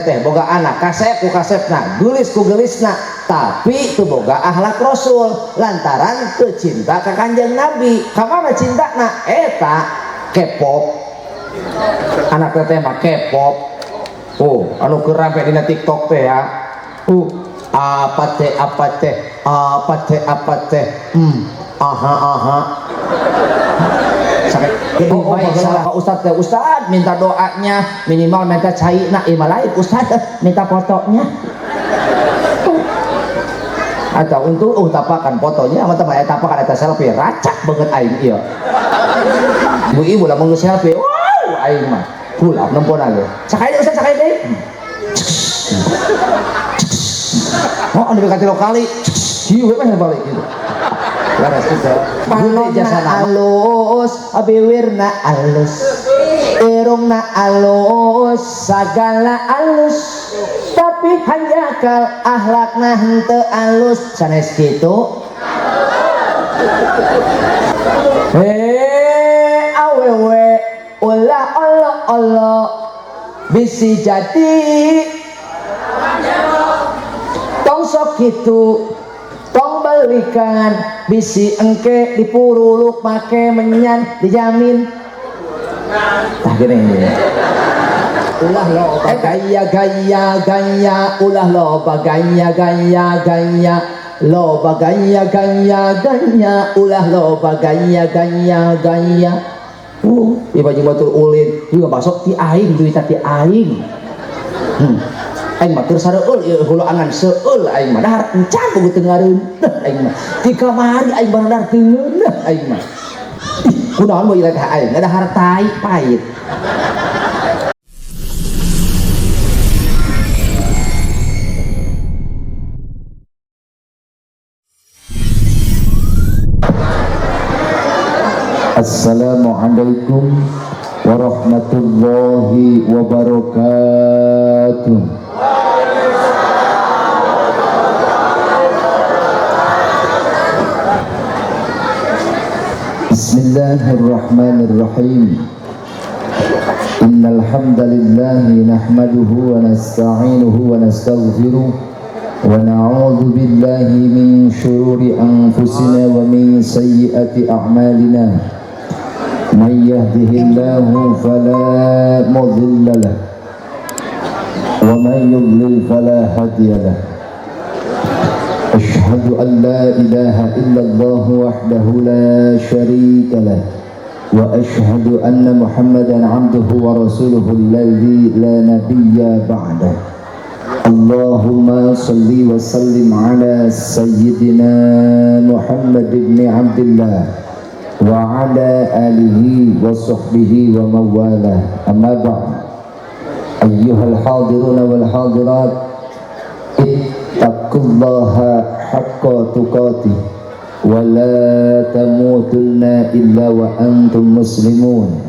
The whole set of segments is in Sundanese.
Teh boga anak kasep ku kasepna, geulis ku geulisna, tapi teu boga akhlak rasul lantaran teu cinta ka Kanjeng Nabi. Ka mana cintana? Eta K-pop. Anak teteh mah K-pop. Oh, anu keur rampe dina TikTok teh ya. Apa teh apa teh apa teh apa teh. Aha aha. Oh, baik, salah Pak Ustadz teh. Ustadz minta doanya minimal minta cai na ieu mah lain Ustadz minta fotonya. Atau untuk tapakan fotonya sama teman tapakan eta selfie racak banget aing ieu. Ibu-ibu lamun geus selfie, wow aing mah kulap nempona ge. Sakali Ustadz sakali deui. Oh, anu ka tilu kali. Kieu we mah balik gitu. Laras gitu. Panonna alus, biwirna alus, irungna alus, sagala alus, tapi hanjakal akhlakna henteu alus, sanes kitu. Awewe ulah olo-olo bisi jadi tong sok kitu. Tong belikan bisi engke dipuruluk make menyan dijamin. Tah gini. Ulah loba gaya gaya gaya, ulah loba gaya gaya gaya, loba gaya gaya gaya, ulah loba gaya gaya gaya. Ieu baju batur ulin, juga masuk ti aing duit ti aing. Aing mah keur sareueul ieu huluangan seueul aing mah dahar encan boga teu ngareuneuh aing mah. Ti kamari aing barang teu ngeuneuh aing mah. Ih, kunaon moal ieu teh aing ngadahar tai pait. Assalamualaikum warahmatullahi wabarakatuh. Bismillahirrahmanirrahim. Innal hamdalillah nahmaduhu wa nasta'inuhu wa nastaghfiruh wa na'udzu billahi min shururi anfusina wa min sayyiati a'malina. May yahdihillahu fala mudilla lahu wa may yudlil fala hadiya lahu. Ashhadu an la ilaha illallah wahdahu la syarika lah wa ashhadu anna Muhammadan abduhu wa rasuluhu alladzi la nabiyya ba'dah. Allahumma salli wa sallim ala sayyidina Muhammad ibn Abdillah wa ala alihi wa sahbihi wa mawalah. Amma ba'd. Ayyuhal hadiruna wal hadirat, ittaqullaha haqqa tuqatih wa la tamutunna illa wa antum muslimun.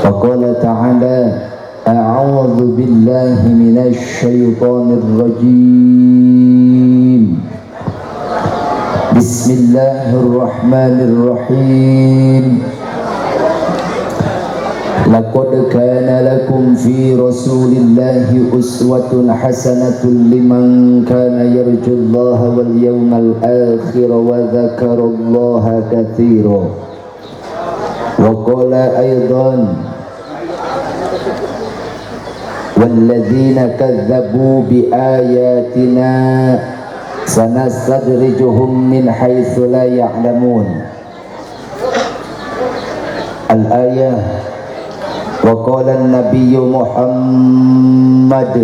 Wa qala ta'ala, a'udzu billahi minasy syaithanir rajim. Bismillahirrahmanirrahim. Laqad kana lakum fi rasulillahi uswatun hasanatun liman kana yarjullaha wal yawmal akhir wa dzakarallaha katsira. Wa qala aidan, walladzina kadzdzabu biayatina sanastadrijuhum min haitsu la ya'lamun. Al-ayah. Wa qala an-nabiy Muhammad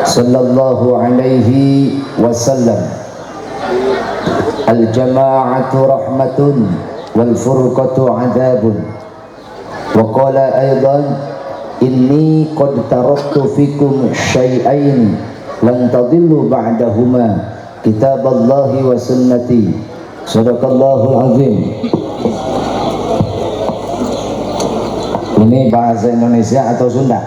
sallallahu alaihi wasallam, al-jama'atu rahmatun wal furqatu 'adzabun. Wa qala aidan, inni qad taraktu fikum syai'ain lan tadillu ba'dahuma kitaballahi wa sunnati. Sadaqallahul azim. Ini bahasa Indonesia atau Sunda?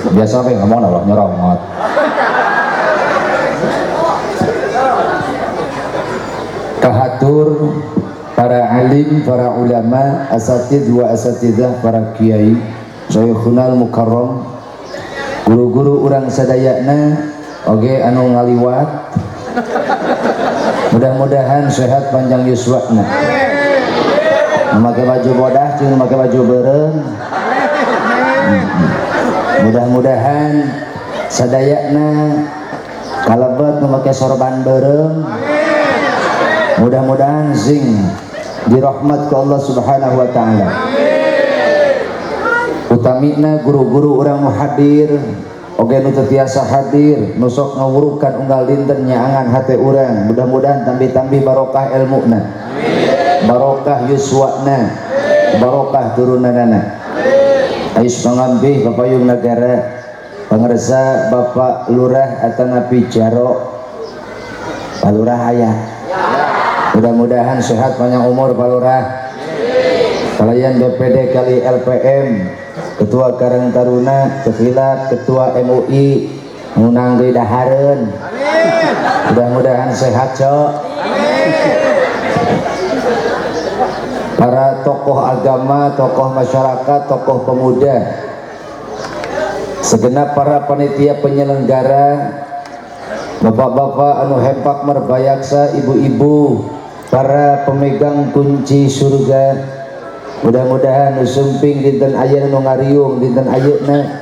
Biasa apa yang ngomong apa? Nyoromot. Kahatur Para alim, para ulama, asatid wa asatidah, para kiai, syekhunal mukarram, guru-guru urang sadayana, oge anu ngaliwat. Mudah-mudahan sehat panjang yuswana. Memakai baju bodah, jeung memakai baju beureum. Mudah-mudahan sadayana kalebet memakai sorban beureum. Mudah-mudahan sing dirahmat ku Allah Subhanahu wa taala. Utamina guru-guru urang nu hadir, oge nu teu tiasa hadir, nu sok ngawurukan unggal dinten nyaangan hate urang. Mudah-mudahan tambi-tambi barokah ilmuna, barokah yuswana, barokah turunanana. Ais pangampih Bapayung Nagara, pangersa Bapak Lurah atanapi Jaro, Pak Lurah aya. Mudah-mudahan sehat panjang umur Pak Lurah. Kalian DPD kali LPM, Ketua Karang Taruna, Kefilat, Ketua MUI, ngunang deui dahareun. Mudah-mudahan sehat, Cok. Para tokoh agama, tokoh masyarakat, tokoh pemuda, segenap para panitia penyelenggara, bapak-bapak anu hempak merbayaksa, ibu-ibu, para pemegang kunci surga, mudah-mudahan nu sumping dinten ayeuna nu ngariung dinten ayeuna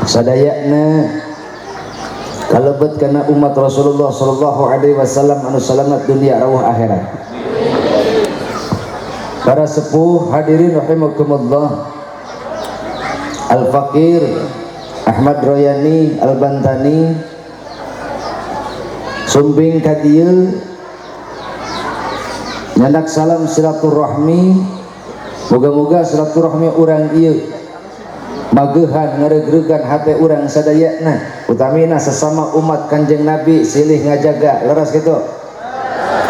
sadayana kalebet kana umat Rasulullah sallallahu alaihi wasallam anu salamat dunia rawuh akhirat. Para sepuh hadirin rahimakumullah, Al-Faqir Ahmad Royani Al-Bantani sumping ka dieu nyandak salam silaturahmi. Moga-moga silaturahmi urang ieu magehan ngareugregan hate urang sadayana, utamina sesama umat Kanjeng Nabi silih ngajaga leres kitu.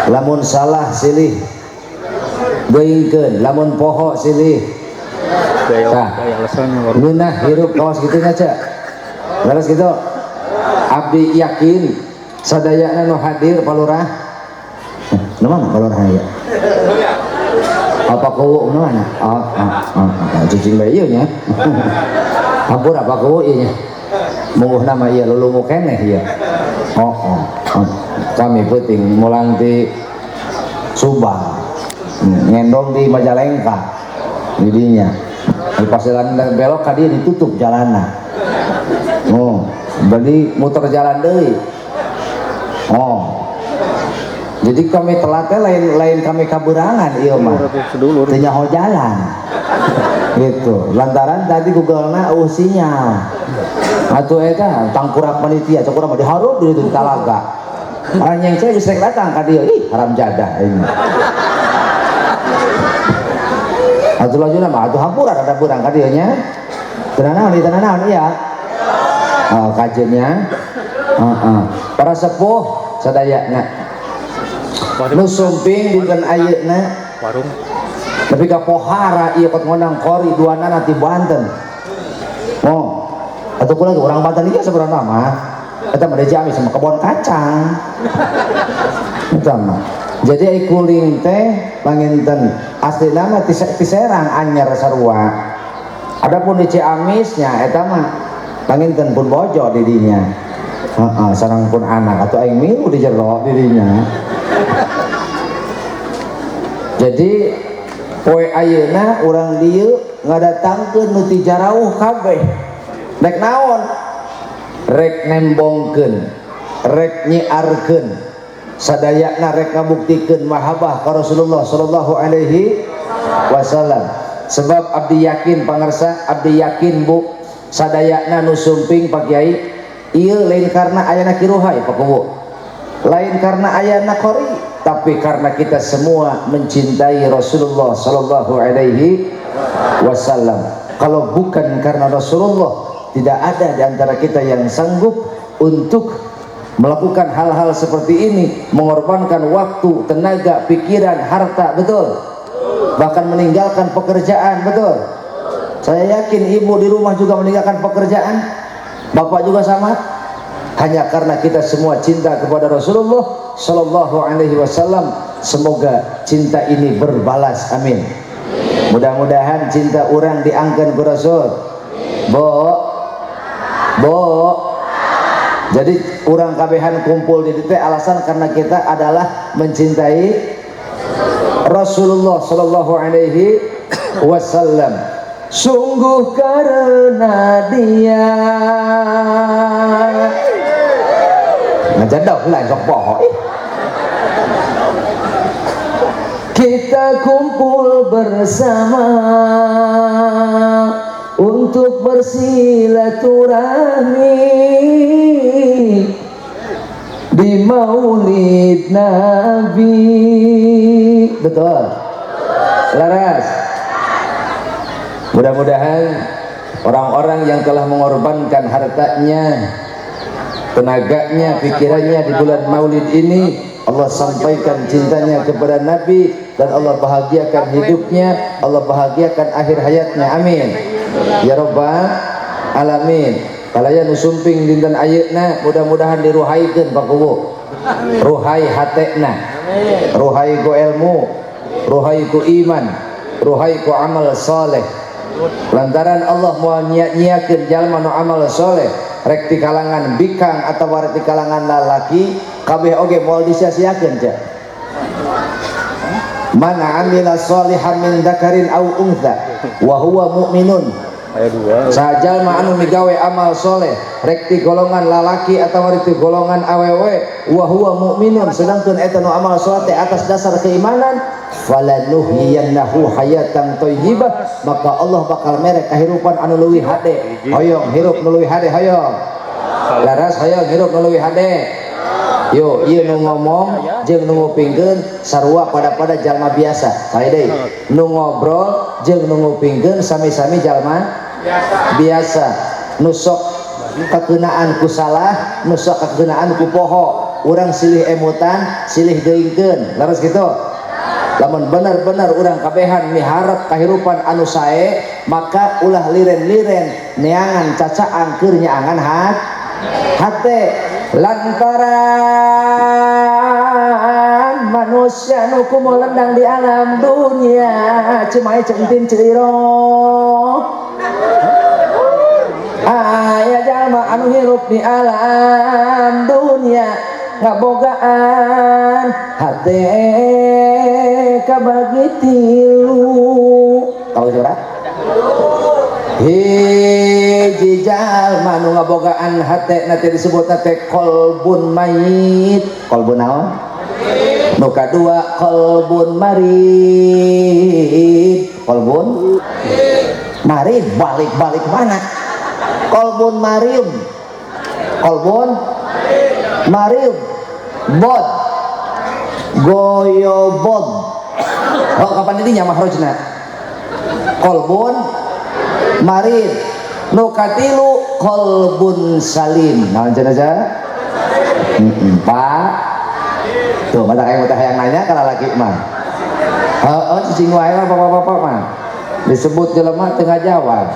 Lamun salah silih geuingkeun, lamun poho silih tah ngeunah hirup kawas kitu nya ca. Leres kitu. Abdi yakin sadayana nu hadir Pak Lurah. Nu mana Pak Lurah ya? Apa kuwu nu mana? Oh, cicing bae ieu nya. Hampura apa kuwu ieu nya. Mungguh nama ieu lulungu keneh ieu. Oh. Kami peuting mulang ti Subang. Ngendong di Majalengka. Didinya. Di pasiran belok ka dieu ditutup jalanna. Oh, beli muter jalan deui. Oh. Jadi kami telatnya lain kami kaburangan ieu mah. Teu nyaho jalan. Gitu. Lantaran tadi Google-na eueuh sinyal. Atuh eta tangkurap panitia cek urang mah dihareup di ditu talaga. Orang yang saya geus rek datang ka dieu, ih haram jadah ini. Atuh lajuna mah atuh hampura rada beurang ka dieu nya. Teu naon di teu naon ieu. Oh, kajennya. Heeh. Para sepuh sadayana nu sumping dinten ayeuna warung tapi ka pohara ieu kot ngondang kori duanana ti Banten. Oh, atuh kula ge urang Banten ieu sebenarna mah. Eta mah Ciamis sama kebon kacang. Eta mah. Jadi ai kuling teh panginten aslina mah ti Serang anyar sarua. Adapun di Ciamisnya eta mah panginten pun bojo di dinya. Heeh, sareng pun anak atau aing milu di jero di dinya. Jadi poe ayeuna urang dieu ngadatangkeun nu ti jarauh kabeh. Rek naon? Rek nembongkeun, rek nyiarkeun, sadayana rek ngabuktikeun mahabbah ka Rasulullah sallallahu alaihi wasallam. Sebab abdi yakin pangersa, abdi yakin Bu, sadayana nu sumping Pak Kiai ieu lain karena ayana kiruhai Pak Kuwu, lain karena ayana qori, tapi karena kita semua mencintai Rasulullah sallallahu alaihi wasallam. Kalau bukan karena Rasulullah, tidak ada di antara kita yang sanggup untuk melakukan hal-hal seperti ini, mengorbankan waktu, tenaga, pikiran, harta, betul? Bahkan meninggalkan pekerjaan, betul? Saya yakin ibu di rumah juga meninggalkan pekerjaan, bapak juga sama. Hanya karena kita semua cinta kepada Rasulullah sallallahu alaihi wasallam. Semoga cinta ini berbalas, amin. Mudah-mudahan cinta orang diangkeun ku Rasul. Bo, bo. Jadi urang kabehan kumpul di dieu alasan karena kita adalah mencintai Rasulullah sallallahu alaihi wasallam. Sungguh karena dia ngajadah lah sok poho. Kita kumpul bersama untuk bersilaturahmi di Maulid Nabi. Betul? Laras. Mudah-mudahan orang-orang yang telah mengorbankan hartanya, tenaganya, pikirannya di bulan Maulid ini, Allah sampaikan cintanya kepada Nabi dan Allah bahagiakan hidupnya, Allah bahagiakan akhir hayatnya. Amin. Ya Rabbal Alamin. Kalaya nu sumping dinten ayeuna mudah-mudahan diruhaikeun Pak Kuwu. Ruhai hatena. Ruhai ku ilmu, ruhai ku iman, ruhai ku amal saleh. Lantaran Allah moal nyia-nyiakeun jalma nu amal saleh, rek ti kalangan bikang atawa rek ti kalangan lalaki, kabeh oge moal disia-siakeun cek. Man amila sholihan min dzakarin aw untha wa huwa mu'minun. Sajalma anu migawe amal soleh rek ti golongan lalaki atawa rek ti golongan awewe wa huwa mu'minun, sedangkeun eta nu amal soleh teh atas dasar keimanan, falanuhyiyannahu hayatan thayyibah, maka Allah bakal mere kahirupan anu leuwih hade. Hoyong hirup nu leuwih hade, hoyong laras, hoyong hirup nu leuwih hade. Yo, ieu nu ngomong jeung nu ngupingkeun sarua pada-pada jalma biasa. Sae deui, nu ngobrol jeung nu ngupingkeun sami-sami jalma biasa. Nu sok kakeunaan ku salah, nu sok kakeunaan ku poho. Urang silih emutan, silih geuingkeun. Laras kitu. Lamun bener-bener urang kabehan miharep kahirupan anu sae, maka ulah liren-liren neangan cacaan keur nyaangan hate. Lantaran manusia nu kumolendang di alam dunia cemai centin ciro aya jalma anu hirup di alam dunia ngabogaan hate kabagi tilu. Tahu surat? Hiji jalma nu ngabogaan hate nanti disebut teh kolbun mayit. Kolbun naon? Nu kadua kolbun marid. Kolbun marid balik-balik mana? Kolbun marid. Kolbun marid. Bod goyobod. Oh kapan dinya mahrojna? Kolbun marid. Nu katilu kolbun salim. Naon cenah aja? Pak. Tuh mata kayak mata hayang nanya kana laki mah. Heeh cicing wae lah bapak-bapak mah. Disebut jelema teu ngajawab.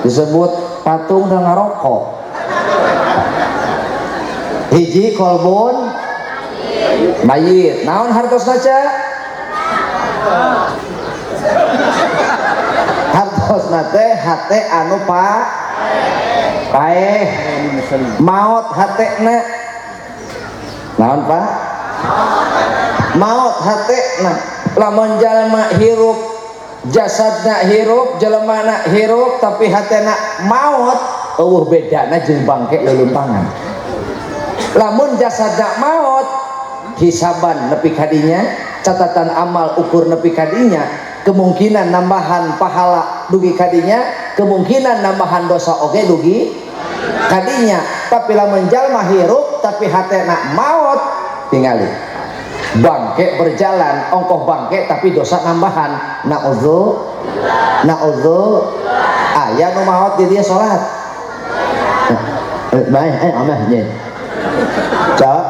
Disebut patung dan ngarokok. Hiji kolbun mayit. Naon hartosna ca? Hartosna teh hate anu pa paeh maot hatena. Naon Pak? Maot hatena. Lamun jalma hirup jasadna hirup, jelemana hirup tapi hatena maot, eueuh bedana jeung bangke leuleumpangan. Lamun jasadna maot, hisaban nepi ka dinya, catatan amal ukur nepi ka dinya, kemungkinan nambahan pahala dugi kadinya, kemungkinan nambahan dosa oge dugi kadinya. Tapi lamun jalma hirup tapi hatena maot, tingali bangke berjalan ongkoh bangke tapi dosa nambahan. Naudzu naudzu. Aya nu maot di dia salat bae ameh nyeun. Cak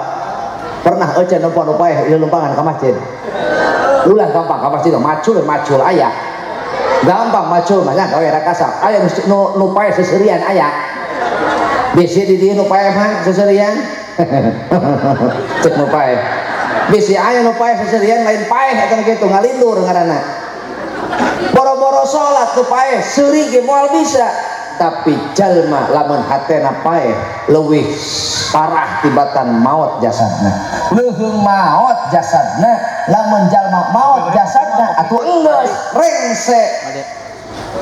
pernah euceun nempo nu paeh ieu lumpangan ka masjid. Ulah gampang ka masjid macul macul aya. Gampang macul mah nya gawe rakasap. Aya nu paeh seserian aya. Bisi di dieu nu paeh mah seserian. Cek nu paeh. Bisi aya nu paeh seserian lain paeh eta kitu ngalindur ngaranna. Boro-boro salat nu paeh seuri ge moal bisa. Tapi jalma lamun hatena paeh leuwih parah tibatan maot jasadna. Leuheung maot jasadna, lamun jalma maot jasadna atuh enggeus rengse.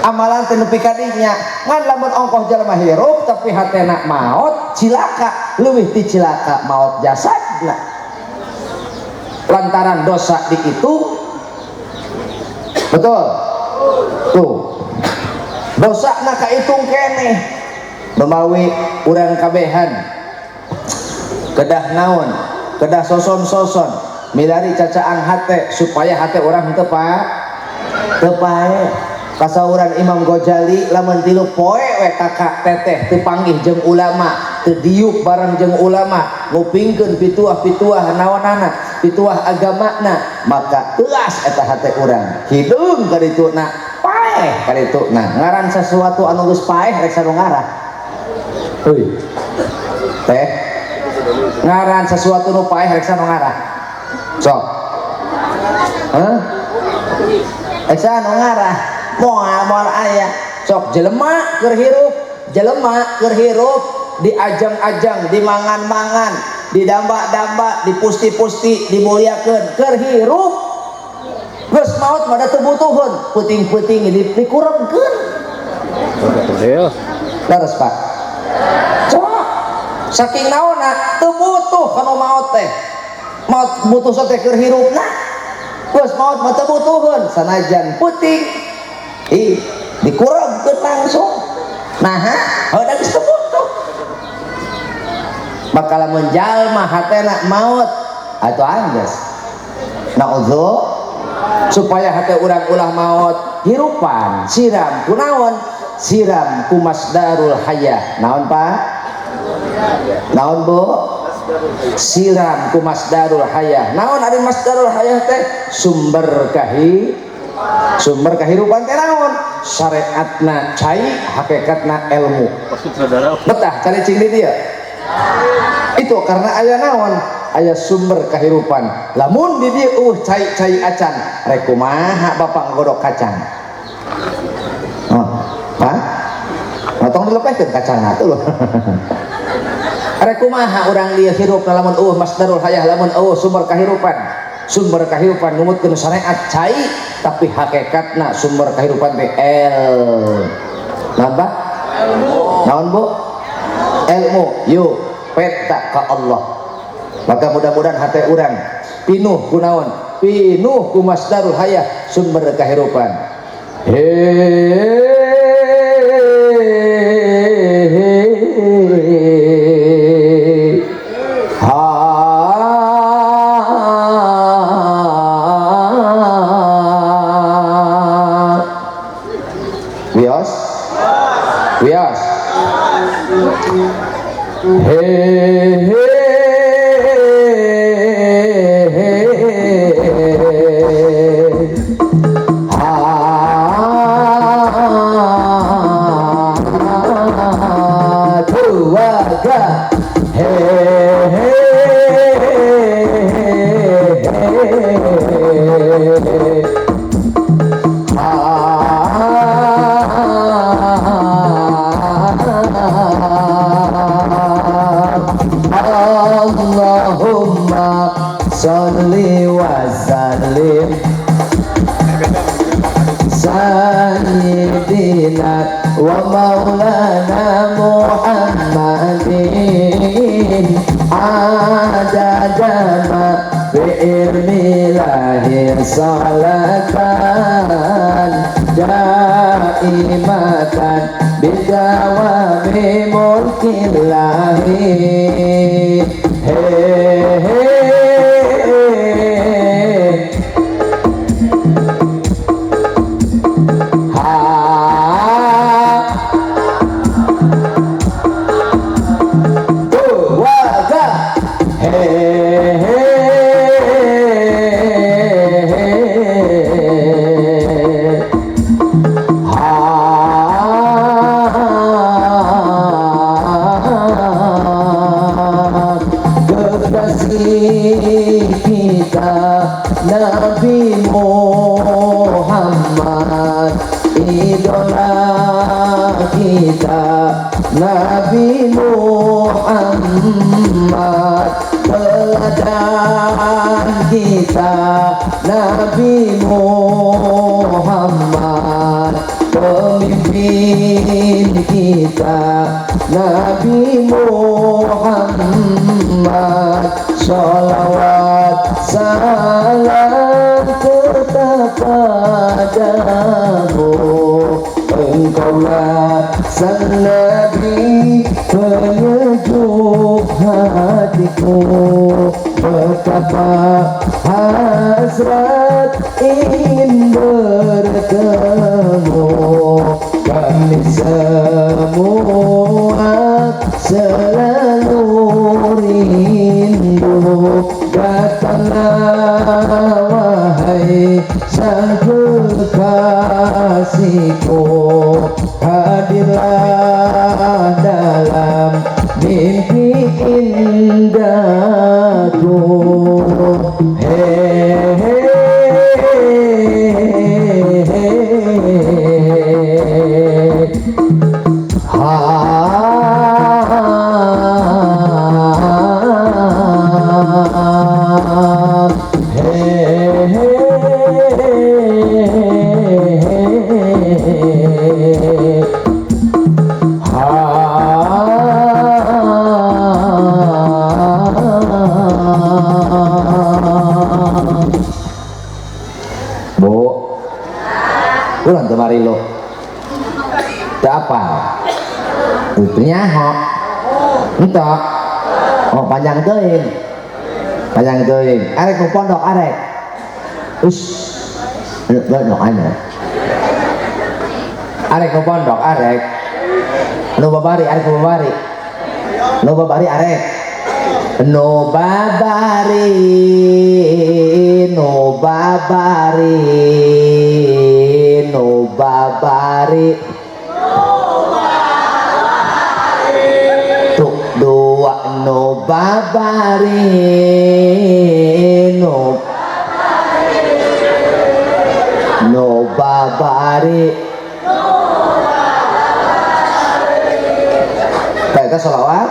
Amalan teh nepi ka dinya. Ngan lamun ongkoh jalma hirup tapi hatena maot cilaka, leuwih ti cilaka maot jasadna. Lantaran dosa dihitung. Betul? Tuh. Dosa na kahitung keneh. Memawi urang kabehan kedah naon, kedah soson-soson milari cacaang hate supaya hate urang teu pae. Kasauran Imam Ghazali lamun tilu poe we kakak teteh teu panggih jeung ulama, teu diuk bareng jeung ulama, ngupingkeun pituah-pituah naonana, pituah agamana, maka teuas eta hate urang. Hideung ka dituna, paeh ka dituna. Ngaran sesuatu anu geus paeh rek sanu ngarah. Heuy. Teh ngaran sesuatu nu paeh rek sanu ngarah. Sok. Hah? Rek sanu ngarah. Moal aya. Sok jelema keur hirup, jelema keur hirup diajang-ajang, dimangan-mangan, didamba-damba, dipusti-pusti, dimuliakeun, keur hirup. Geus maot mah da teu butuheun, peuting-peuting dikurengkeun. Leres Pak. Sok saking naonna teu butuh kana maot teh. Maot butuh teh keur hirupna. Geus maot mah teu butuheun, sanajan peuting ih dikurangkeun langsung. Nah, heuh geus teu butuh. Bakal lamun jalma hatena maot atuh anggeus. Naudzu supaya hate urang ulah maot hirupan siram kunaon? Siram ku masdarul hayah. Naon Pak? Naon Bu? Siram ku masdarul hayah. Naon ari masdarul hayah teh? Sumber kahi sumber kehidupan teh naon? Syariatna cai, hakikatna ilmu. Betah cari cing di dia. Itu karena aya naon? Aya sumber kehidupan. Lamun di dieu eueuh cai-cai acan, rek kumaha bapak ngagodok kacang? Oh, Pak? Tong dilepehkeun kacangna tuh loh. Rek kumaha urang dieu hirup lamun eueuh masdarul hayah, lamun eueuh sumber kehidupan. Sumber kehidupan numutkeun syariat cai, tapi hakikatna sumber kehidupan teh el. Naon Pak? Naon Bu? Ilmu. Yuk peta ka Allah. Maka mudah-mudahan hate urang pinuh ku naon? Pinuh ku masdarul hayah, sumber kehidupan. Wios? Wios? He he he ha dua ga he he he Allahumma sholli wa sallim sayyidina wa maulana Muhammadin adada ma fi ilmillahi salatan daimatan bidawami mulkillahi. He he ha dua ga he he ha kekasih kita Nabi Muhammad, teladan kita Nabi Muhammad, pemimpin kita Nabi Muhammad. Sholawat salam tetap padamu, engkaulah sang Nabi penyejuk hatiku. Betapa hasrat ingin bertemu, kami semua selalu rindu. Datanglah wahai sang kekasihku, hadirlah dalam mimpi indahku. Hei, hei, hei, ha, hey, hey, ha. Bu, ulang kemari lo. Tak apa? Itu nyaho. Entok. Oh, panjang teuing. Panjang teuing. Arek ku pondok arek. Us. Pondok anu. Arek ku pondok arek. Nu babari arek ku babari. Nu babari arek. Nu babari, nu babari, nu babari. Tuh dua nu babari, nu nu babari. Baik, sholawat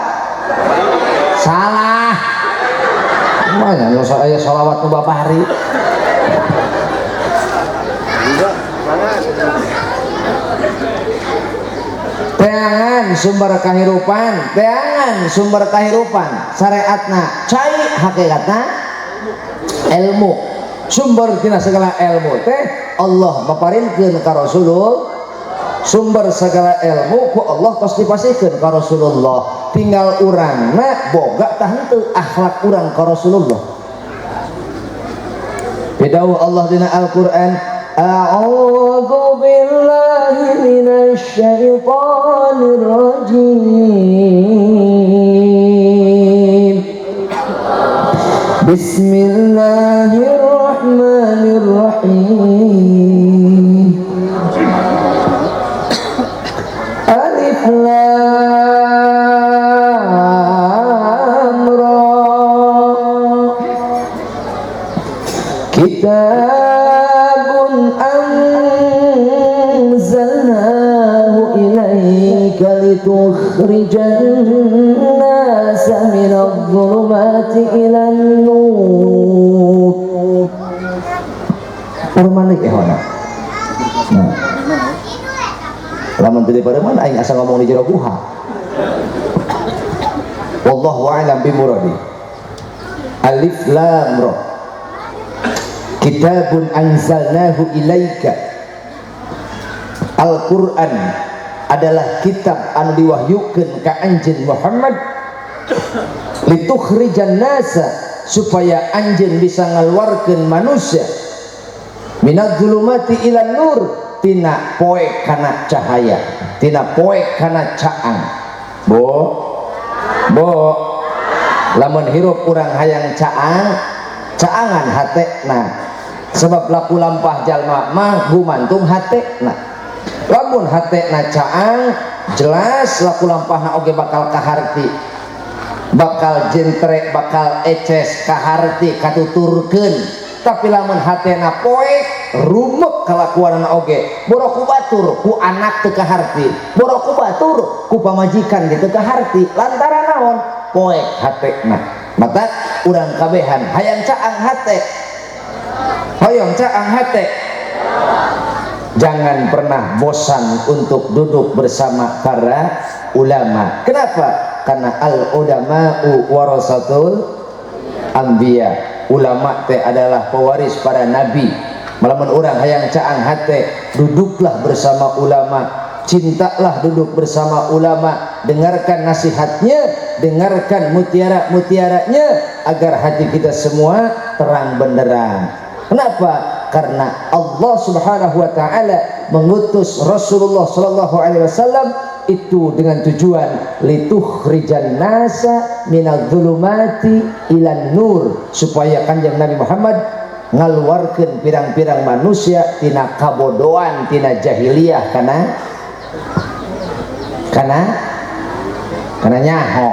salah. Mana nu aya sholawat nu babari. Teangan sumber kahirupan, teangan sumber kahirupan, syariatna cai hakikatna ilmu. Sumber tina segala ilmu teh Allah maparinkeun ka Rasulullah. Sumber segala ilmu ku Allah tos dipasihkeun ka Rasulullah. Tinggal urangna boga tah henteu akhlak urang ka Rasulullah. Bidawuh Allah dina Al-Qur'an, A'udzu billahi minasyaitonir rajim. Bismillahirrahmanirrahim. Alif Lam Ra. Kitabun anzalnahu ilaika litukhrijan nasa minadh dhulumati ilan nur. Parmanik ehona. Nah. Lamun teu dipareman aing asa ngomong di jero guha. Wallahu a'lam bi muradi. Alif Lam Ra. Kitabun anzalnahu ilaika. Al-Qur'an adalah kitab anu diwahyukeun ka anjeun Muhammad litukhrijan nasa, supaya anjeun bisa ngaluarkeun manusia minadz zulumati ilan nur, tina poe kana cahaya, tina poe kana caang. Bo, bo, lamun hirup urang hayang caang, caangan hatena. Sebab laku lampah jalma mah gumantung hatena. Lamun hatena caang, jelas laku lampahna oge bakal kaharti, bakal jentre, bakal eces kaharti, katuturkeun. Tapi lamun hatena poek, rumek kalakuanana oge. Boro ku batur ku anak teu kaharti, boro ku batur ku pamajikan ge teu kaharti, lantaran naon? Poek hatena. Mata urang kabehan hayang caang hate, hoyong caang hate. Jangan pernah bosan untuk duduk bersama para ulama. Kenapa? Karena al ulama'u warasatul anbiya. Ulama teh adalah pewaris para nabi. Malamun urang hayang caang hate, duduklah bersama ulama, cintalah duduk bersama ulama, dengarkan nasihatnya, dengarkan mutiara-mutiaranya agar hati kita semua terang benderang. Kenapa? Karena Allah Subhanahu wa taala mengutus Rasulullah sallallahu alaihi wasallam itu dengan tujuan litukhrijan nasa minadz zulumati ilan nur, supaya Kanjeng Nabi Muhammad ngaluarkeun pirang-pirang manusia tina kabodohan, tina jahiliyah, kana nyaho.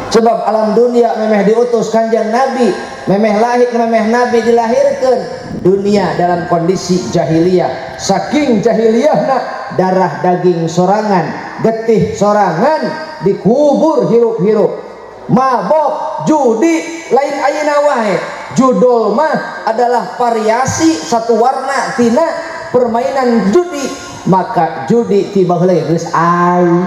Sebab alam dunia memeh diutus Kanjeng Nabi, memeh lahir, memeh Nabi dilahirkan, dunia dalam kondisi jahiliyah. Saking jahiliyahna, darah daging sorangan, getih sorangan, dikubur hirup-hirup, mabok, judi, lain ayeuna wae. Judul mah adalah variasi satu warna tina permainan judi. Maka judi tiba heula geus aya,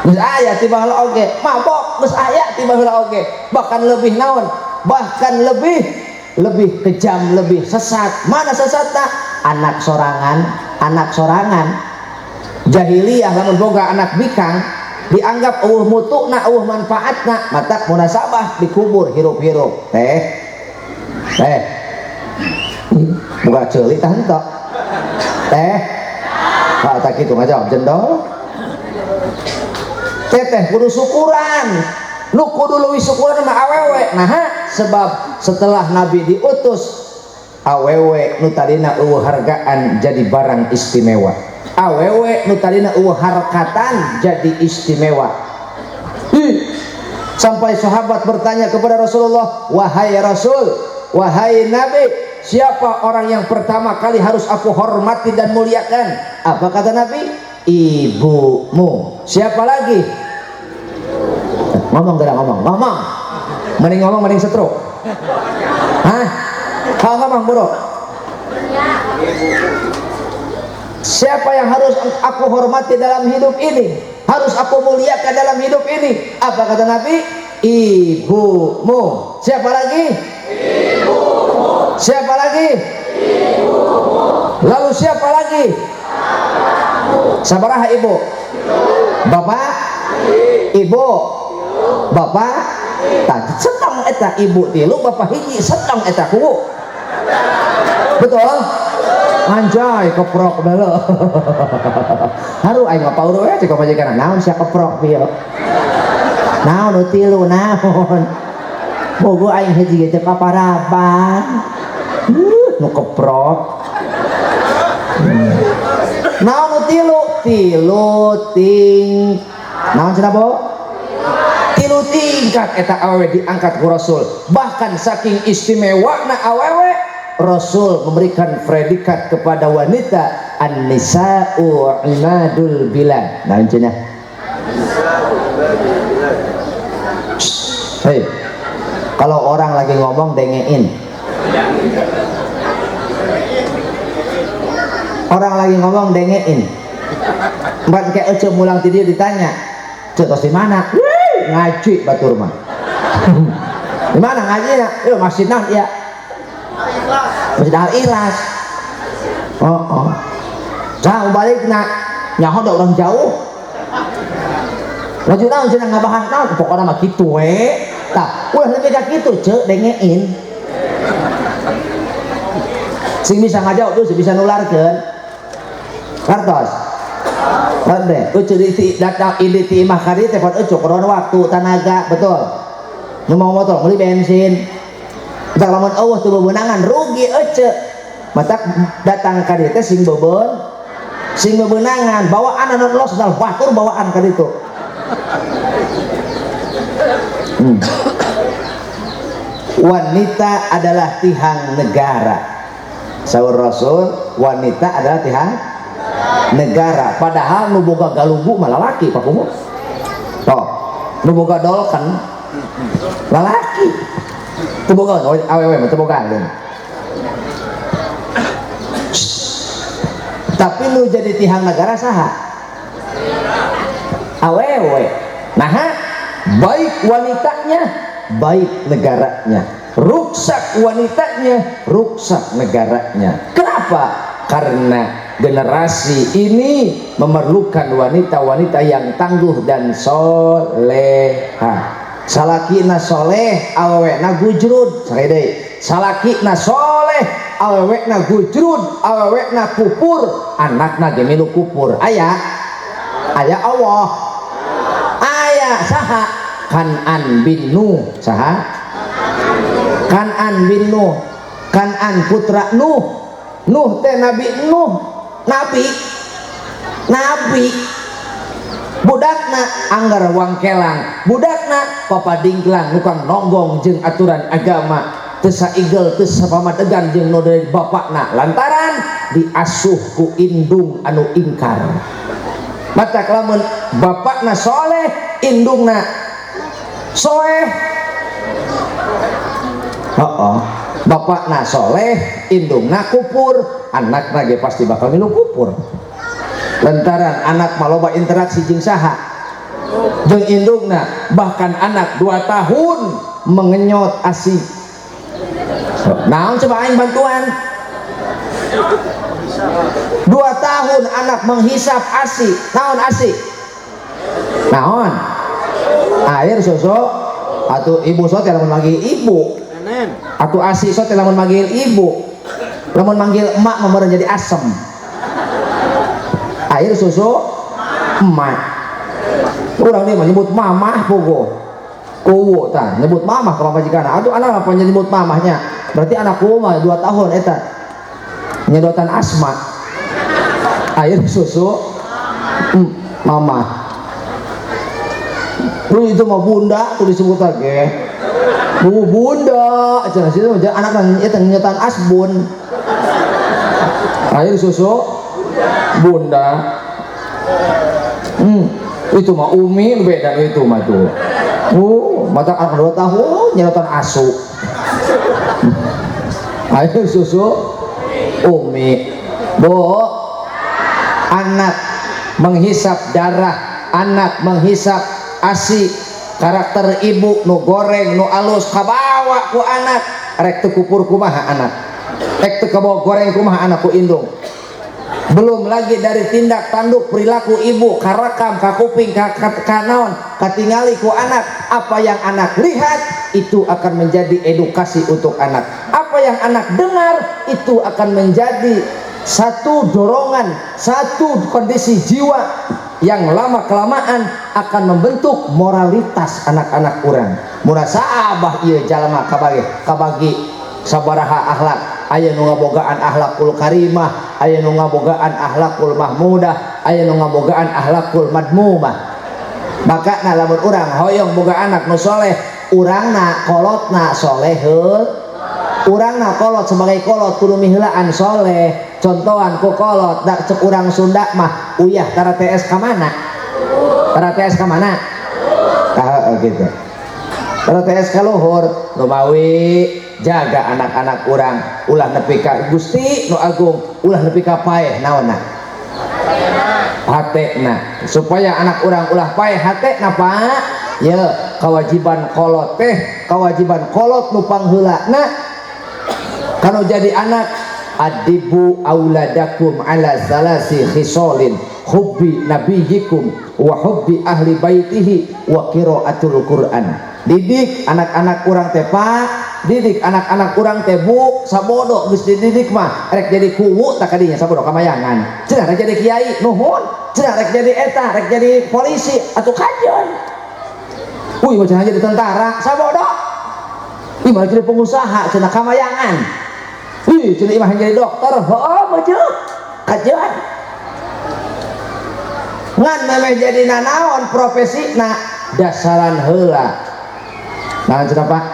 geus aya tiba heula oge, mabok geus aya tiba heula oge, bahkan lebih naon, bahkan lebih kejam, lebih sesat. Mana sesatna? Anak sorangan, anak sorangan. Jahiliyah lamun boga anak bikang dianggap eueuh mutuna, eueuh manfaatna, matak munasabah dikubur hirup-hirup. Teh, teh, boga ceuli tah henteu. Teh, pak tak kitu ngajawab jendol. Teteh kudu syukuran, nu kudu leuwih syukuran mah awewe. Nah, sebab setelah Nabi diutus, awewe nu tadina eueuh hargaan jadi barang istimewa, awewe nu tadina eueuh harkatan jadi istimewa. Sampai sahabat bertanya kepada Rasulullah, wahai Rasul, wahai Nabi, siapa orang yang pertama kali harus aku hormati dan muliakan? Apa kata Nabi? Ibumu. Siapa lagi? Ngomong geura, ngomong, ngomong. Mending ngomong mending stroke. Hah? Kalau ngomong bro. Siapa yang harus aku hormati dalam hidup ini? Harus aku muliakan dalam hidup ini? Apa kata Nabi? Ibumu. Siapa lagi? Ibumu. Siapa lagi? Ibumu. Lalu siapa lagi? Bapakmu. Sabaraha ibu? Bapak? Ibu? Bapak? Tah senang eta ibu tilu, bapak hiji, senang eta kuwu. Betul? Anjay keprok belo. Haru aing mah pauru we cek pamajikan naon sia keprok pieu. Naon nu tilu naon. Bogo aing hiji ge teu kaparaban. Nu keprok. Naon nu tilu? Tilu ting. Naon cenah bo? Tilu tingkat eta awewe diangkat ku Rasul. Bahkan saking istimewana awewe, Rasul memberikan predikat kepada wanita an-nisa'u imadul bilad. Naon cenah? Hei, kalau orang lagi ngomong dengein. Orang lagi ngomong dengein. Empat kayak ece mulang tidur ditanya, "Cek tos di mana?" Ngaji batur mah. Di mana ngajinya? Yo masjid nah ya. Masjid Al Ikhlas. Oh, oh. Jauh balik nak nyaho da orang jauh. Laju naon cenah ngabahas naon pokona mah kitu we. Tah, ulah lebih ka kitu ceuk dengein. Sing bisa ngajauh tuh bisa nularkeun. Kartos. Hade, ucu di datang ini ti imah ka dieu teh pan ucu kurang waktu tanaga, betul. Nu mau motor meuli bensin. Tah lamun eueuh teu bebenangan rugi ece. Matak datang ka dieu teh sing beubeun, sing bebenangan, bawaan anu los dal batur bawaan ka ditu. Wanita adalah tihang negara. Saur Rasul, wanita adalah tihang negara. Padahal nu boga galugu mah lalaki Pak Kumu. Toh, nu boga dolken lalaki. Teu boga awewe mah teu boga. Tapi nu jadi tihang negara saha? Awewe. Nah, baik wanitanya, baik negaranya. Ruksak wanitanya, ruksak negaranya. Kenapa? Karena generasi ini memerlukan wanita-wanita yang tangguh dan soleha. Salakina soleh, awewena gujrud. Sekali deui. Salakina soleh, awewena gujrud, awewena kupur, anakna ge milu kupur. Aya? Aya Allah. Aya saha? Kan'an bin Nuh. Saha? Kan'an bin Nuh. Kan'an putra Nuh. Nuh teh Nabi Nuh. Nabi. Nabi. Budakna anggar wangkelang, budakna papadingklang nukang nonggong jeung aturan agama, teu saigel teu sapamadegan jeung nu dari bapakna lantaran diasuh ku indung anu ingkar. Matak lamun bapakna soleh, indungna soleh. Heeh, bapakna soleh, indungna kupur, anakna ge pasti bakal milu kupur. Lantaran anak maloba interaksi jeung saha? Jeung indungna. Bahkan anak 2 tahun mengenyot ASI. Naon coba aing bantuan? 2 tahun anak menghisap ASI. Naon ASI? Naon? Air susu atau ibu sote lamun manggil ibu. Atau ASI sote lamun manggil ibu. Lamun manggil emak mah jadi asem. Air susu emak. Urang dia menyebut mamah pogo. Kuwu tah nyebut mamah ka pamajikan. Atuh anak apa nyebut mamahnya? Berarti anak kuwu mah 2 tahun eta. Nyedotan asma. Air susu mamah. Lu itu mah bunda tuh disebut lagi. Bu bunda, cenah situ anak eta nyedotan asbun. Air susu bunda. Itu mah umi beda itu mah tuh. Mata anak 2 tahun nyedotan asu. Air susu umi. Bu, anak menghisap darah, anak menghisap ASI, karakter ibu nu goreng nu alus kabawa ku anak. Rek teu kupur kumaha anak, rek teu kabawa goreng kumaha anak ku indung. Belum lagi dari tindak tanduk perilaku ibu karekam kakuping kanaon katingali ku anak. Apa yang anak lihat itu akan menjadi edukasi untuk anak. Apa yang anak dengar itu akan menjadi satu dorongan, satu kondisi jiwa yang lama kelamaan akan membentuk moralitas anak-anak urang. Murasa abah ieu jalma kabagi sabaraha akhlak. Aya nu ngabogaan akhlakul karimah, aya nu ngabogaan akhlakul mahmudah, aya nu ngabogaan akhlakul madmumah. Maka na lamun urang hoyong boga anak nu soleh, urangna kolotna soleh heul. Urangna kolot sebagai kolot kudu miheulaan soleh. Contohan ku kolot dak cek urang Sunda mah uyah tara TS ka mana? Tara TS ka mana? Tah gitu. Tara TS ka luhur lumawi jaga anak-anak urang ulah nepi ka Gusti nu agung, ulah nepi ka paeh naonna hatena, supaya anak urang ulah paeh hatena Pak. Ya kewajiban kolot teh, kewajiban kolot nu pangheulana kalau jadi anak, adibu auladakum ala salasi khisalin hubbi nabiyikum wa hubbi ahli baitihi wa qiraatul Qur'an. Didik anak-anak urang teh Pak, didik anak-anak urang teh Bu, sabodo geus dididik mah rek jadi kuwu tak kadinya sabodo kamayangan. Cenah rek jadi kiai nuhun, cenah rek jadi eta, rek jadi polisi atuh kajeun. Wih mah cenah jadi tentara sabodo. Ih mah jadi pengusaha cenah kamayangan. Wih cenah imah jadi dokter, heuh meujeuk kajeun. Ngan memeh jadi nanaon profesina dasaran heula. Nah, cenah Pak?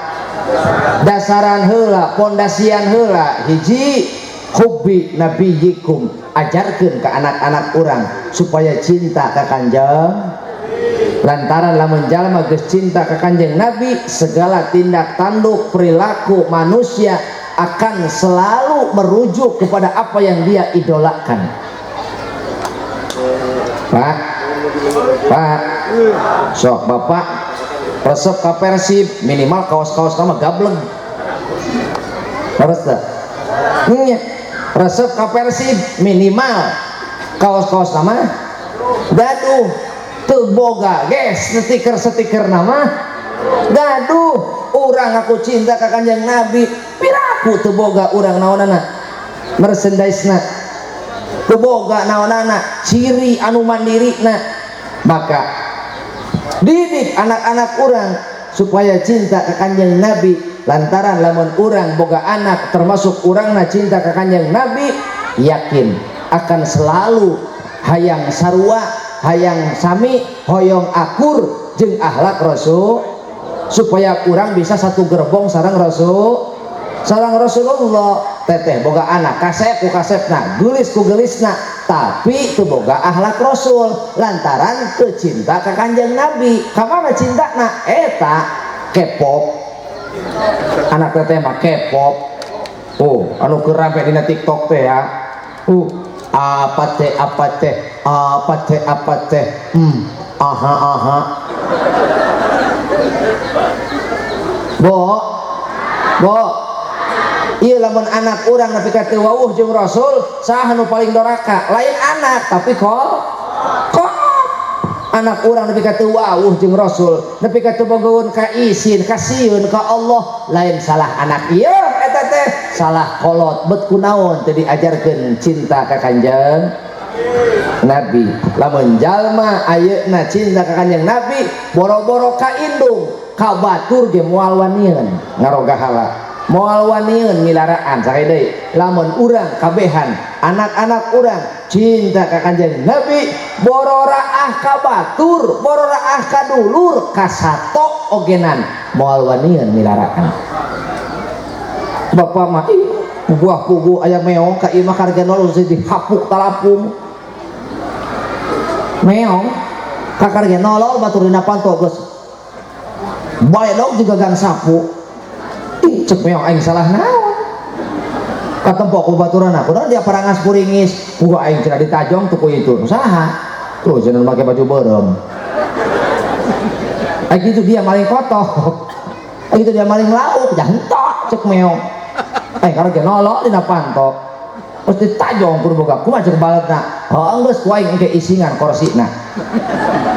Dasaran heula, pondasian heula. Hiji, hubbi nabiyikum, ajarkeun ke anak-anak urang supaya cinta ka Kanjeng. Lantaran lamun jalma geus cinta ka Kanjeng Nabi, segala tindak tanduk perilaku manusia akan selalu merujuk kepada apa yang dia idolakan. Pak, Pak, sok bapak resep ka Persib, minimal kaos-kaos nama gableng. Leres teu? Nya, resep ka Persib minimal kaos-kaos nama gaduh, teu boga ge stiker-stiker nama gaduh. Urang aku cinta ka Kanjeng Nabi, piraku teu boga urang naonana merchandise-na, teu boga naonana ciri anu mandirina. Maka didik anak-anak urang supaya cinta ke Kanjeng Nabi, lantaran lamun urang boga anak termasuk urangna cinta ke Kanjeng Nabi, yakin akan selalu hayang sarua, hayang sami, hoyong akur jeung akhlak Rasul, supaya urang bisa satu gerbong sareng Rasul, sareng Rasulullah. Teteh boga anak kasep ku kasepna, geulis ku geulisna, tapi teu boga akhlak Rasul lantaran teu cinta ka Kanjeng Nabi. Ka mana cintana? Eta K-pop. Anak teteh mah K-pop. Oh, anu keur rampe dina TikTok teh ya. Apa teh, apa teh, apa teh, apa teh, aha aha. Bo, bo, iya lamun anak urang nepi ka teu wawuh jeung Rasul, saha nu paling doraka? Lain anak, tapi kok anak urang nepi ka teu wawuh jeung Rasul, nepi ka teu bogoeun ka isin, ka sieun ka Allah, lain salah anak ieu eta teh, salah kolot. Bet kunaon teu diajarkeun cinta ka Kanjeng Nabi? Lamun jalma ayeuna cinta ka Kanjeng Nabi, boro-boro ka indung, ka batur ge moal wanieun ngarogahala, moal wanieun milaraan. Sakali deui, lamun urang kabehan anak-anak urang cinta ka Kanjeng Nabi, boro raah ka batur, boro raah ka dulur, ka sato ogenan moal wanieun milaraan. Bapak mah ih buah pugu aya meong ka imah karga nol dihapuk talapung meong kakarga nolol batur dina panto geus baledog juga gang sapu. Ih cek meong aing salah naon katempok ku baturan aku dan dia parangas puringis gua aing cenah ditajong tuh ku itu saha tuh cenah make baju beureum. Aing gitu dia maling kotok, aing gitu dia maling lauk jantok cek meong aing karena nolol dina panto terus ditajong kudu boga kumaha cek baletna. Heuh geus ku aing engke isingan korsina,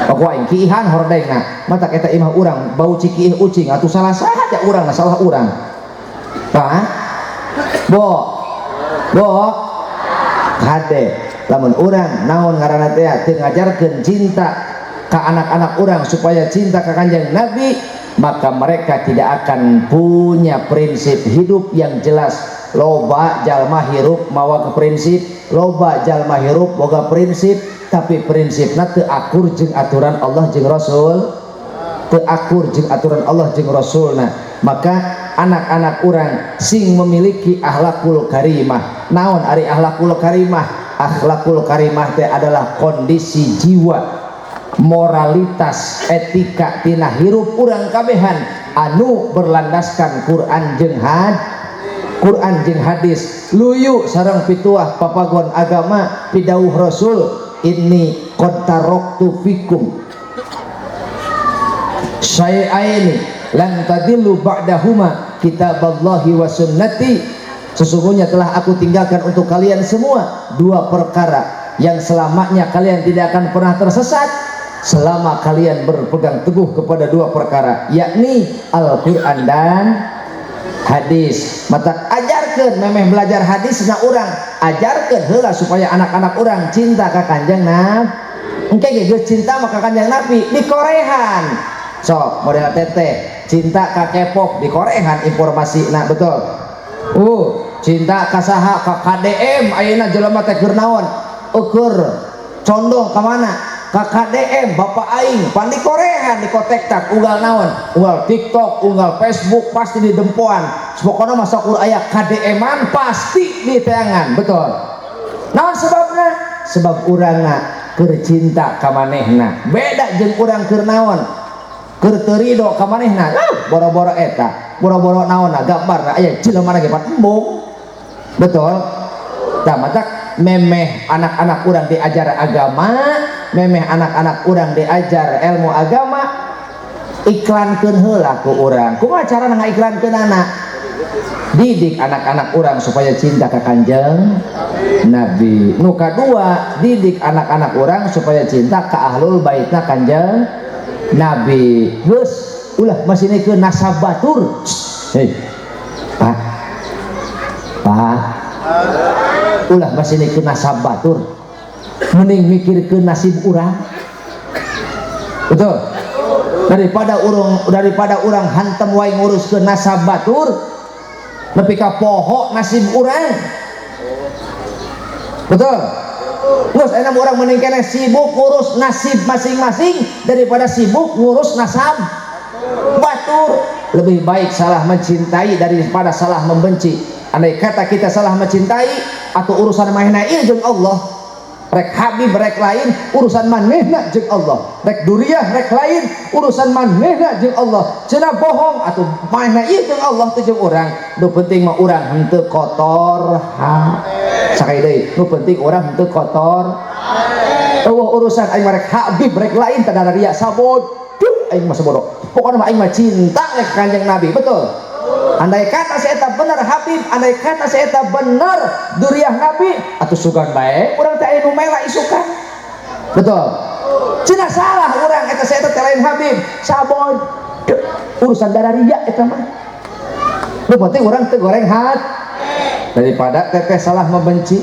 ku aing kiihan hordengna, mata eta imah urang bau cikiih ucing atuh salah saha ja urang, salah urang. Pak, bo, bo, kade lamun urang naon ngaranna teh teu ngajarkeun cinta ka anak-anak urang supaya cinta ka Kanjeng Nabi, maka mereka tidak akan punya prinsip hidup yang jelas. Loba jalma hirup mawa ke prinsip, loba jalma hirup boga prinsip, tapi prinsipna teu akur jeung aturan Allah jeung Rasul, teu akur jeung aturan Allah jeung Rasulna. Maka anak-anak urang sing memiliki akhlakul karimah. Naon ari akhlakul karimah? Akhlakul karimah teh adalah kondisi jiwa, moralitas, etika tina hirup urang kabehan anu berlandaskan Quran jeung Quran jeung hadis, luyu sareng pituah papagon agama pidauh Rasul. Inni qad taraktu fikum syai'aini lan tadillu ba'dahuma kitaballahi wa sunnati. Sesungguhnya telah aku tinggalkan untuk kalian semua dua perkara yang selamanya kalian tidak akan pernah tersesat selama kalian berpegang teguh kepada dua perkara, yakni Al-Quran dan hadis. Mata ajarkeun memeh belajar hadis na urang, ajarkeun heula supaya anak-anak urang cinta ka Kanjeng Nabi. Engke ge geus cinta maka Kanjeng Nabi dikorehan. Sok model teteh cinta ka K-pop dikorehan informasi nah betul. Cinta ka saha, ka KDM ayeuna jelema teh keur naon? Ukur condong ka mana? Ka KDM bapak aing pan dikorehan dikotektak unggal naon, unggal TikTok, unggal Facebook pasti di dempoan. Pokona mah sok aya KDM-an pasti di teangan, betul. Naon sebabna? Sebab urangna keur cinta ka manehna. Beda jeung urang keur naon? Keur teu rido ka manehna. Boro-boro eta, boro-boro naonna gambarna aya jelema ge pan embung. Betul? Tah matak memeh anak-anak urang diajar agama, memeh anak-anak urang diajar ilmu agama, iklankeun heula ku urang. Kumaha carana ngaiklankeun anak? Didik anak-anak urang supaya cinta ka Kanjeng Nabi. Nu kadua, didik anak-anak urang supaya cinta ka ahlul baitna Kanjeng Nabi. Geus ulah masinekeun nasab batur. Hei. Pak. Pak. Ulah masinekeun nasab batur. Mending mikirkeun nasib urang. Betul? Daripada urang hantem wae nguruskeun nasab batur, nepi ka poho nasib urang. Betul? Terus enak orang mending keneh sibuk ngurus nasib masing-masing daripada sibuk ngurus nasab batur. Lebih baik salah mencintai daripada salah membenci. Andai kata kita salah mencintai atau urusan manehna ieu jeung Allah, rek habib rek lain urusan manehna jeung Allah, rek duriah rek lain urusan manehna jeung Allah. Cenah bohong atau manehna ieu jeung Allah teu jeung urang. Nu penting mah urang henteu kotor ha. Sakali deui, nu penting urang henteu kotor. Eueuh urusan aing mah rek habib rek lain teh ria sabodoh aing mah sabodoh. Pokona mah aing mah cinta rek Kanjeng Nabi, betul? Andai kata si eta bener habib, andai kata si eta bener duriah Nabi, atuh sugan bae urang teh aya nu mela isukan. Betul? Cenah salah urang eta si eta teh lain habib, sabodoh urusan darah ria eta mah. Nu penting urang teu goreng hat daripada teteh salah membenci.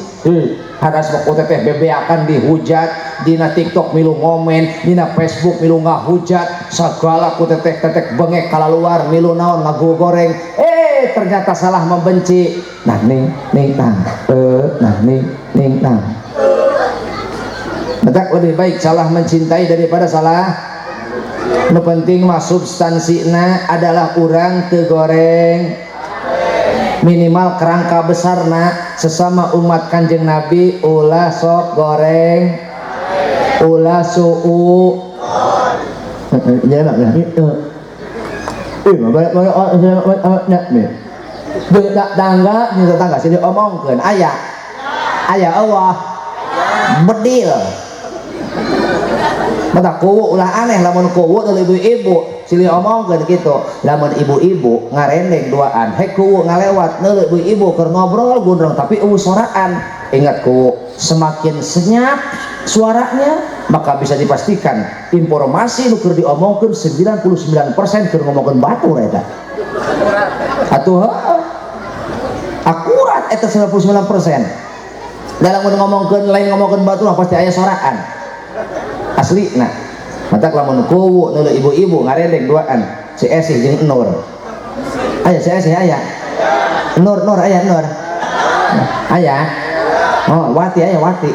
Hadas ku teteh bebeakan dihujat dina TikTok milu ngomen, dina Facebook milu ngahujat, segala ku teteh tetek bengek kalaluar milu naon ngagoreng. Ternyata salah membenci. Nah ning ning tang. Nah ning ning tang. Matak lebih baik salah mencintai daripada salah. Nu penting mah substansina adalah urang teu goreng. Minimal kerangka besarna sesama umat Kanjeng Nabi ulah sok goreng, ulah suu. Tetangga, tetangga sini omongkeun aya. Aya eueuh. Bedil. Mata kuwu ulah aneh lamun kuwu teu ibu-ibu silih omongkeun kitu. Lamun ibu-ibu ngarendeng duaan, hek kuwu ngalewat neuleuh ibu-ibu keur ngobrol gondrong tapi eueuh soraan. Ingat kuwu, semakin senyap suaranya maka bisa dipastikan informasi nu keur diomongkeun 99% keur ngomongkeun batur eta. Atuh heuh. Akurat eta 99%. Da lamun ngomongkeun lain ngomongkeun batur pasti aya soraan. Asli nah matak lamun kuwu neuleuh ibu-ibu ngarendeng duaan si Esih jeung Nur. Aya si Esih aya. Nur Nur aya Nur. Aya. Oh, Wati aya Wati.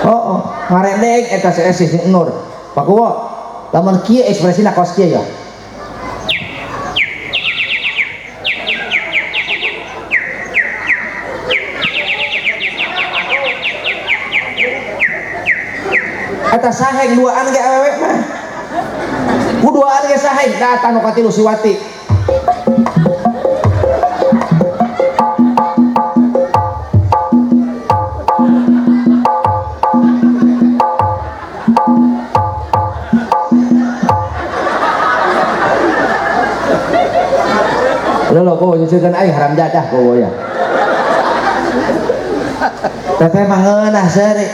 Oh, oh. Ngarendeng eta si Esih jeung Nur. Pak Kuwo, lamun kieu ekspresina kos kieu ya. Eta saheng duaan ge awewe mah. Ku duaan ge saheng datang nu katilu si Wati. Lho kok nyeuceurkeun aing haram jadah kowe ya. Teteh mah ngeunah seuri.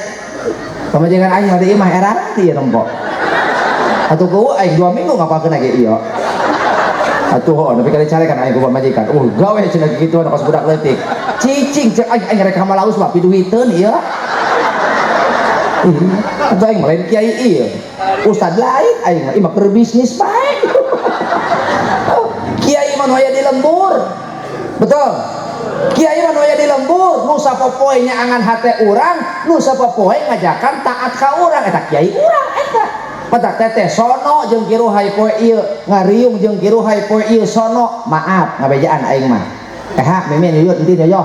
Pamajikan aing mah di imah era ieu nempo. Atuh kuwu aing 2 minggu ngapalkeun ge ieu. Atuh heuh nepi ka dicarekan aing ku pamajikan. Gawe cenah kitu kos budak leutik. Cicing cek aing aing rek ka Malaus mah piduiteun ieu. Atuh aing mah lain kiai ieu. Ustad lain aing mah imah keur bisnis bae. Kiai mah nu aya di lembur. Betul? Kiai mah nu aya di lembur, nu sapopoe nyaangan hate urang, nu sapopoe ngajakan taat ka urang, eta kiai urang Petak teteh sono jeung kiruhai poe ieu, ngariung jeung kiruhai poe ieu sono. Maaf, ngabejaan aing mah. Eh mimin yuyut entin yoyoh.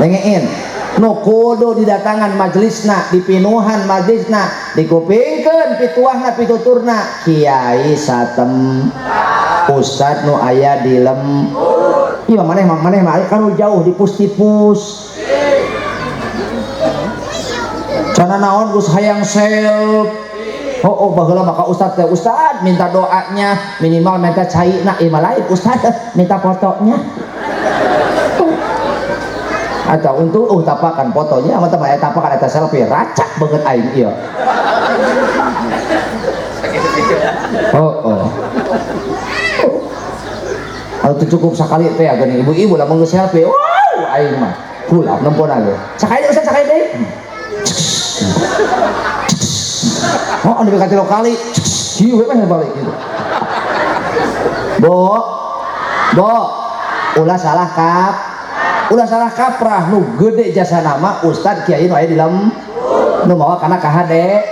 Dengein. Nu kudu didatangan majelisna, dipinuhan majelisna, dikupingkeun pituahna pituturna kiai satem ustad nu aya di lem. Ieu maneh mah kan jauh di pus-tipus. Cana naon geus hayang self. Oh, baheula maka ustad teh ustad minta doanya minimal minta caina, ieu mah lain ustad minta fotonya. Atau untuk tapakan fotonya sama teman tapakan eta selfie racak banget aing ieu. Oh. Atau cukup sekali teh geuning ibu-ibu lamun geus selfie, wow aing mah kulap nempona ge. Sakali ustaz sakali deui. Oh, anu ka tilu kali, kieu we mah balik gitu. Bo. Bo. Ulah salah kap. Ulah salah kaprah nu gede jasa nama ustad kiai nu aya di lem nu mawa kana ka hade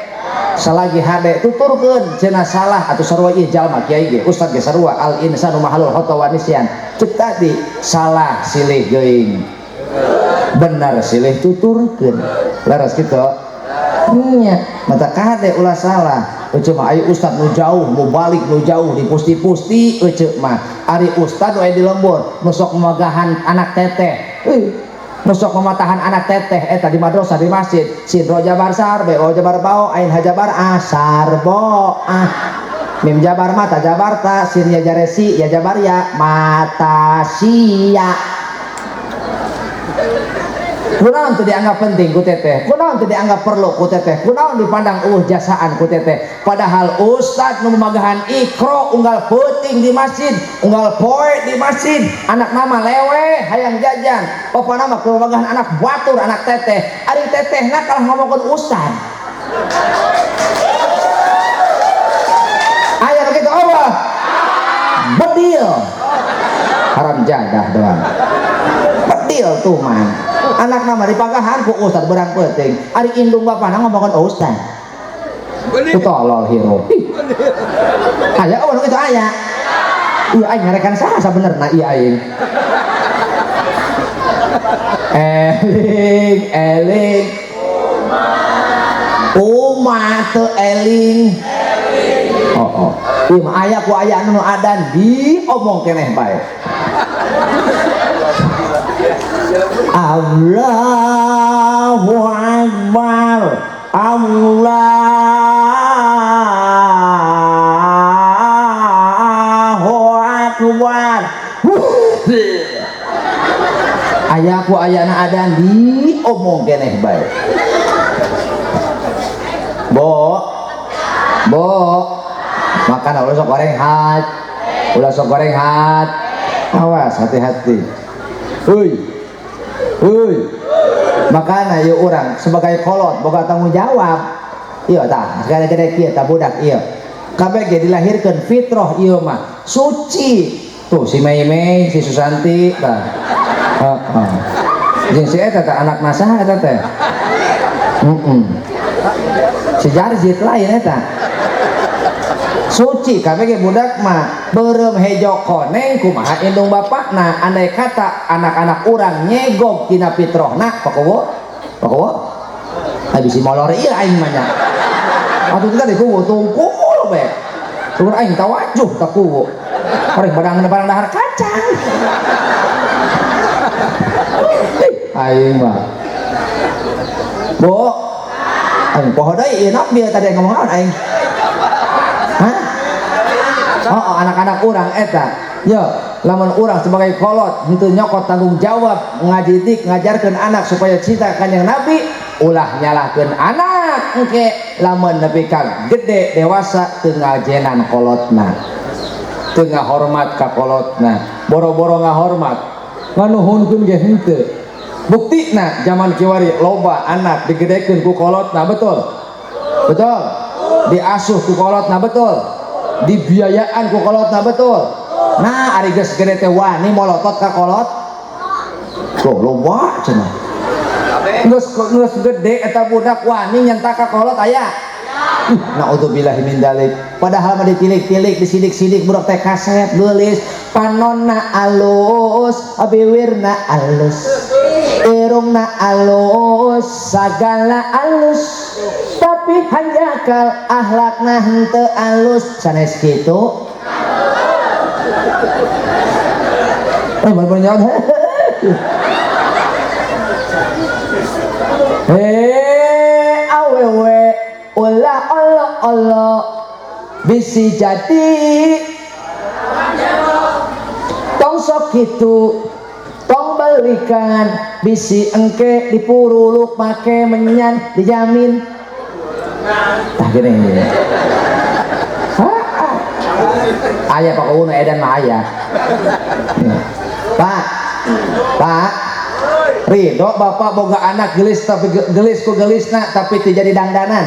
salagi hade tuturkeun cenah salah atuh sarua ieu jalma kiai ge ustad ge sarua al insanu mahalul khata wa nisyan ceuk tadi salah silih geuing benar silih tuturkeun leres kitu nya mata ka hade ulah salah eceu mah aya ustad nu jauh nu balik nu jauh di pusti-pusti eceu mah ari ustad nu aya di lembur nu sok memagahan anak teteh nu sok mematahan anak teteh eta di madrasah di masjid sin ro jabar sar be o jabar bao ain ha jabar asar bo ah mim jabar mata jabar ta sin ya jaresi ya jabar ya mata sia. Kunaon teu dianggap penting ku teteh, kunaon teu dianggap perlu ku teteh, kunaon dipandang jasaan ku teteh. Padahal ustad nu memagahan ikro unggal peuting di masjid, unggal poe di masjid, anak nama lewe hayang jajan, papa nama keur memagahan anak batur anak teteh, ari tetehna kalah ngomongkeun ustad. Aya nu kitu Allah. Bedil. Haram jadah doang. Bedil tuh man. Anak nama dipagahan ku ustad berang penting ari indung bapana ngomongkeun ustad ku tolol hirup aya oh itu aya ieu aing ngarekan saha sabenerna ieu aing eling eling umat teu eling oh ieu mah aya ku aya nu adan diomong keneh bae. Allahu Akbar, Allahu Akbar. Aya ku ayana adan diomong keneh bae. Bo, bo, makan ulah sok goreng hat, ulah sok goreng hat. Awas hati-hati. Hoi. Hoi. Makana ieu urang sebagai kolot boga tanggung jawab. Ieu tah, segala-gala kieu tah budak ieu. Kabeh ge dilahirkeun fitrah ieu mah suci. Tuh si Mei Mei, si Susanti tah. Heeh. Jeung si eta tah anak saha eta teh? Heeh. Si Jarzit lain eta. Suci kabeh ge budak mah beureum hejo koneng kumaha indung bapakna andai kata anak-anak urang nyegog tina fitrahna pakowo pakowo bisi molor ieu aing mah nya atuh teh kuwu tungkul be sukur aing tawajuh ka kuwu bareng barang dahar kacang aing mah bo aing poho deui ieu nak bieu tadi ngomong naon aing. Hah? Oh, anak-anak urang eta. Yo, lamun urang sebagai kolot henteu nyokot tanggung jawab ngadidik ngajarkeun anak supaya cinta ka Kanjeng Nabi, ulah nyalahkeun anak engke lamun nepi ka gede dewasa teu ngajenan kolotna. Teu ngahormat ka kolotna. Boro-boro ngahormat, nganuhunkeun ge henteu. Buktina zaman kiwari loba anak digedekeun ku kolotna, betul? Betul? Diasuh ku kolotna, betul? Dibiayaan ku kolotna, betul? Nah ari geus gede teh wani molotot ka kolot tuh loba cenah geus gede eta budak wani nyentak ka kolot aya Naudzubillahi min dzalik. Padahal mah ditilik-tilik, disidik-sidik budak teh kasep geulis, panonna alus, biwirna alus, irungna alus, sagala alus, tapi hanjakal akhlakna henteu alus. Sanes kitu. Baru nyaut. Awewe ulah olo-olo bisi jadi tong sok kitu, tong balikan bisi engke dipuruluk make menyan dijamin. Tah gini. Aya Pak Uno edan mah aya. Pak, Pak, ridho bapak boga anak gelis tapi gelis ku gelisna tapi teu jadi dangdanan.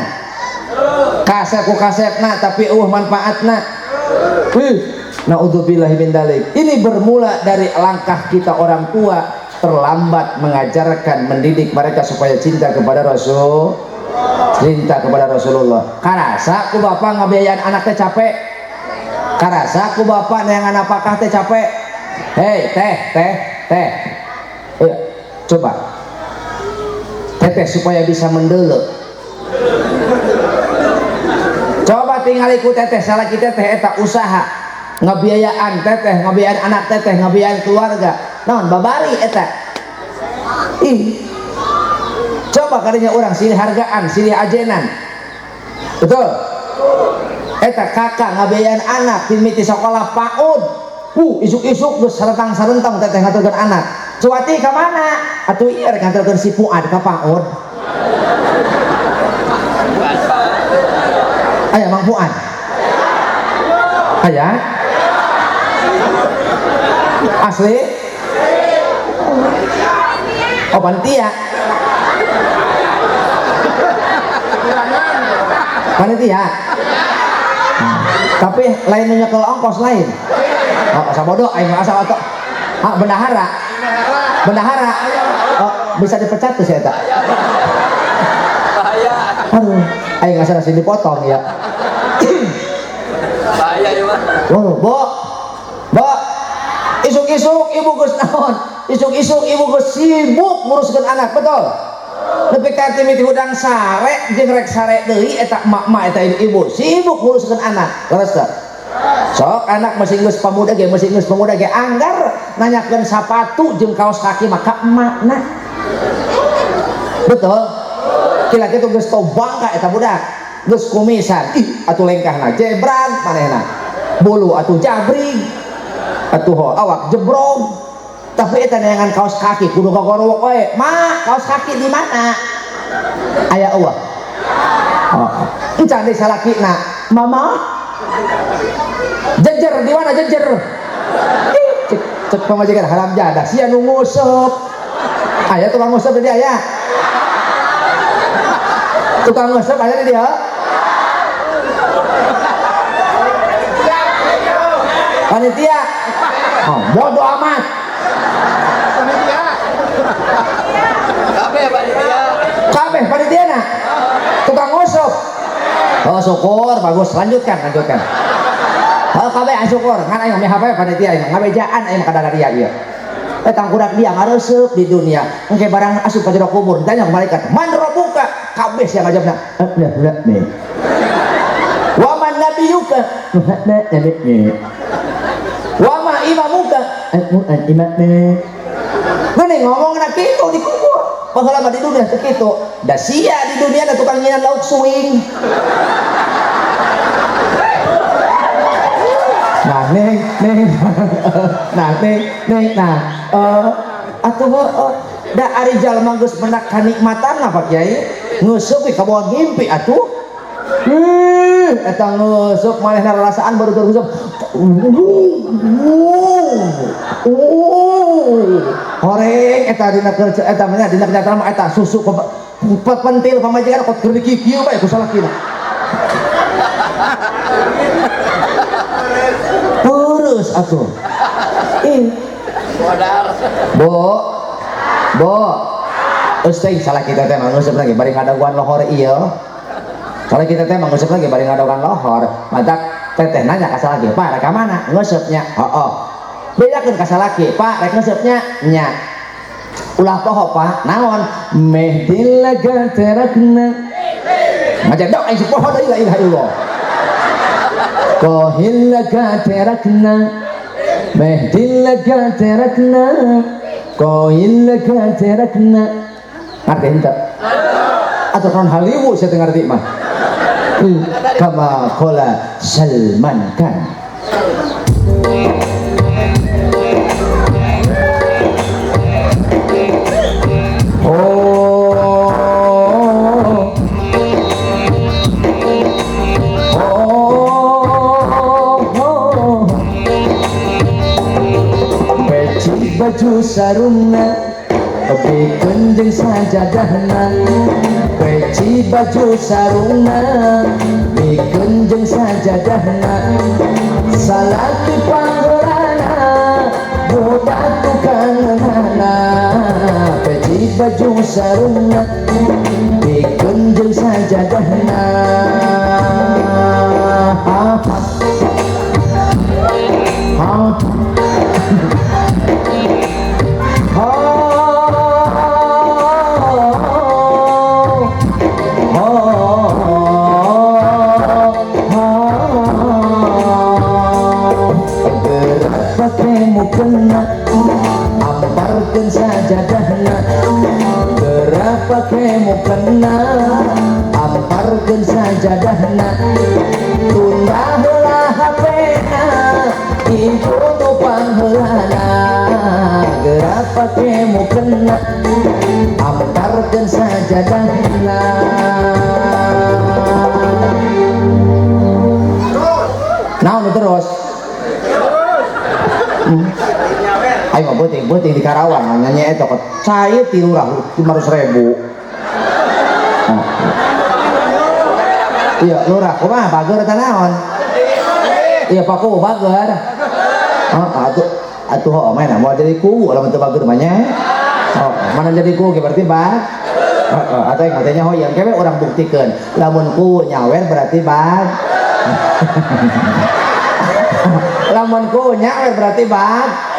Kasep ku kasepna tapi eueuh manfaatna. Naudzubillahi min dzalik. Ini bermula dari langkah kita orang tua terlambat mengajarkan, mendidik mereka supaya cinta kepada Rasul, cinta kepada Rasulullah. Karasa ku bapak ngabiayaan anak teh capek. Karasa ku bapak neangan apakah teh capek. Hei teh teh teh, coba teteh supaya bisa mendele. Coba tinggal ikut teteh, salah kita teteh eta usaha ngabiayaan teteh, ngabiayaan anak teteh, ngabiayaan keluarga. Naon babari eta. Ih. Coba kadinya orang silih hargaan, silih ajenan. Betul? Eta kakak ngabiayaan anak mimiti sekolah PAUD. Isuk-isuk geus sarentang-sarentang teteh ngaturkeun anak. Cuati ka mana? Atuh ieu rek nganterkeun si Fuad ka PAUD. Aya Mang Fuad. Aya? Asli? Oh panitia. Panitia. Nah, tapi lain nyekel ongkos lain. Oh, sabodo aing asal atau ah bendahara. Bendahara. Oh, bisa dipecat tuh saya tak. Bahaya. Aduh, aing asal nasi dipotong ya. Bahaya ya, Pak. Oh, Bo. Bo. Isuk-isuk ibu geus naon? Isuk-isuk ibu geus sibuk nguruskeun anak, betul? Nepi ka mimiti hudang sare jeung rek sare deui eta emak-emak eta ibu sibuk nguruskeun anak. Leres teu? Sok anak masih geus pamuda ge, masih geus pemuda ge anggar nanyakeun sapatu jeung kaos kaki maka emakna. Betul? Kira kitu geus tau bangka eta budak. Geus kumisan, ih atuh lengkahna jebrag manehna. Bulu atuh jabrig. Atuh awak jebrog. Tapi eta neangan kaos kaki kudu kagorowok we. Ma, kaos kaki di mana? Aya eueuh. Oh, encan deui salakina. Mama jejer di mana jejer? Cek cek pamajikan haram jadah sia nu nguseup. Aya tukang nguseup di dia aya. Tukang nguseup aya di dia. Panitia. Oh, bodoh amat. Panitia. Kabeh panitia. Kabeh panitia na. Tukang nguseup. Oh syukur bagus, lanjutkan lanjutkan. Oh kabeh syukur, ngan aing mah HP panitia aing ngabejaan aing ka dia ieu. Tangkurak dia ngaresep di dunia. Engke barang asup ka jero kubur, ditanya ku malaikat, "Man rabbuka?" Kabeh sia ngajawabna, "Wa man nabiyuka?" "Wa ma imamuka?" Geuning ngomongna kitu di kubur. Baheula mah di dunia teu kitu. Da sia di dunia da tukang nyinan lauk suing. Nah neng neng nah neng neng nah atuh da ari jalma geus mendak kanikmatan mah Pak Kiai ngeusup we kabawa ngimpi atuh. Eta ngeusup manehna rarasaan baru ngeusup. Horeng eta dina eta mah dina kenyataan mah eta susu pentil pamajikan kot keur dikikieu bae ku salakina. Terus atuh. Ih. Bo. Bo. Geus teh salah kita teh mah ngeusup lagi bari ngadaguan lohor ieu. Soalnya kita teh manguseup lagi bari ngadokan lohor, matak teteh nanya ka salaki, "Pak, rek ka mana?" Ngeuseupnya. Heeh. Bejakeun ka salaki, "Pak, rek ngeuseupnya?" Nya. Ulah poho, Pak. Naon? Meh dilaga terakna. Ngajedok aing poho deui la ilaha illallah. Kohilaga terakna. Meh dilaga terakna. Kohilaga terakna. Ngerti henteu? Atau kan Hollywood saya ngerti mah. Kama qala Salman Khan. Oh, oh, oh. Peci baju sarungna, bikeun jeung sajadahna. Peci baju sarungna, bikeun jeung sajadahna. Salaki panggeurana, budak tukangeunana. Peci baju sarungna, bikeun jeung sajadahna. Ha ha ha ha. Mukena amparkeun sajadahna, gerak pake mukena amparkeun sajadahna. Tunda heula hapena ibu nu pangheulana, gerak pake mukena amparkeun sajadahna. Naon terus? Ayo mah beuting-beuting di Karawang nyanyi eta kok cai ti lurah 500.000. Oh. Iya lurah kumaha bager eta naon? Iya paku bager. Oh, atuh atuh heuh mana moal jadi kuwu lamun teu bager mah nya. Oh, mana jadi kuwu ge berarti bag. Heeh, atuh katanya hoyong kewe urang buktikeun. Lamun kuwu nyawer berarti bag. Lamun ku nyawer berarti bag.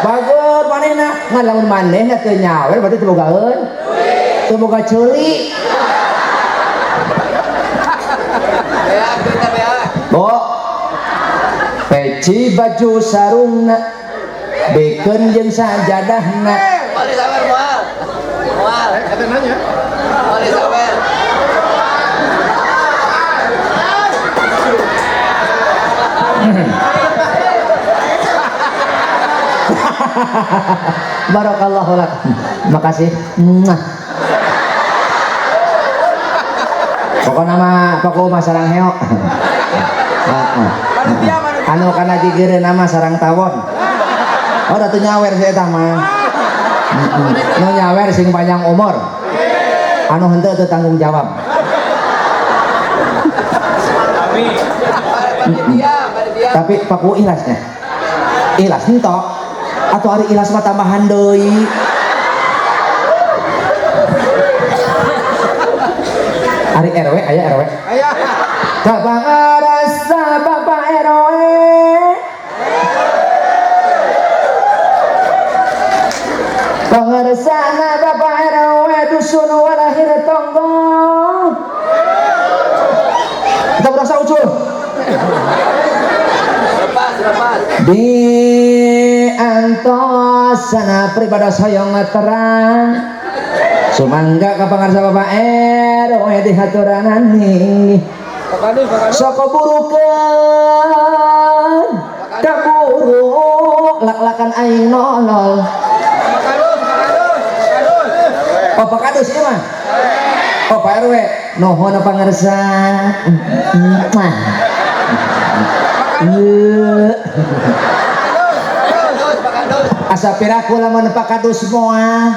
Bager manehna, ngan lamun manehna teu nyawer berarti teu bogaeun. Teu boga ceuli. Bo. Peci baju sarungna, bikeun jeung sajadahna. Moal disawer moal. Moal. Eta nanya. Moal disawer. Barakallahu lak. Makasih. Pokokna mah pokok mah sarang heo. Heeh. Anu kana gigireun mah sarang tawon. Oh da teu nyawer si eta mah. Nu nyawer sing panjang umur. Anu henteu teu tanggung jawab. Tapi paku ikhlasnya. Ikhlas entok. Atau hari ikhlas mah tambahan deui. Ari RW aya RW. Aya. Kapangarasa Bapak RW. Pangarsana Bapak RW dusun walahir tonggo. Kita berasa ucul. Lepas, lepas. Di antosana pribados hoyong terang. Sumangga ka pangarsa Bapak RW di haturanan nih. Sok burukeun kaburu lak-lakan aing nolol. Oh Pak Kadus ieu mah. Oh Pak RW, nuhun pangarsa. Asa piraku lamun Pak Kadus moal.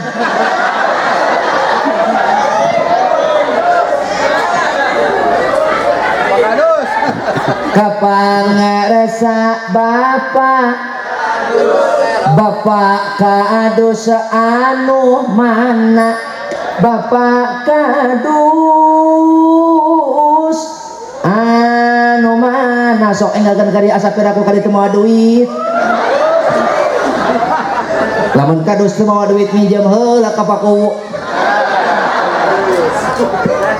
Kapangarsa Bapak, Bapak Kadus anu mana? Bapak Kadus Nah sok enggalkeun ka dieu asa piraku ka ditu mawa duit. Lamun kadus teu mawa duit minjem heula ka Pakuwu.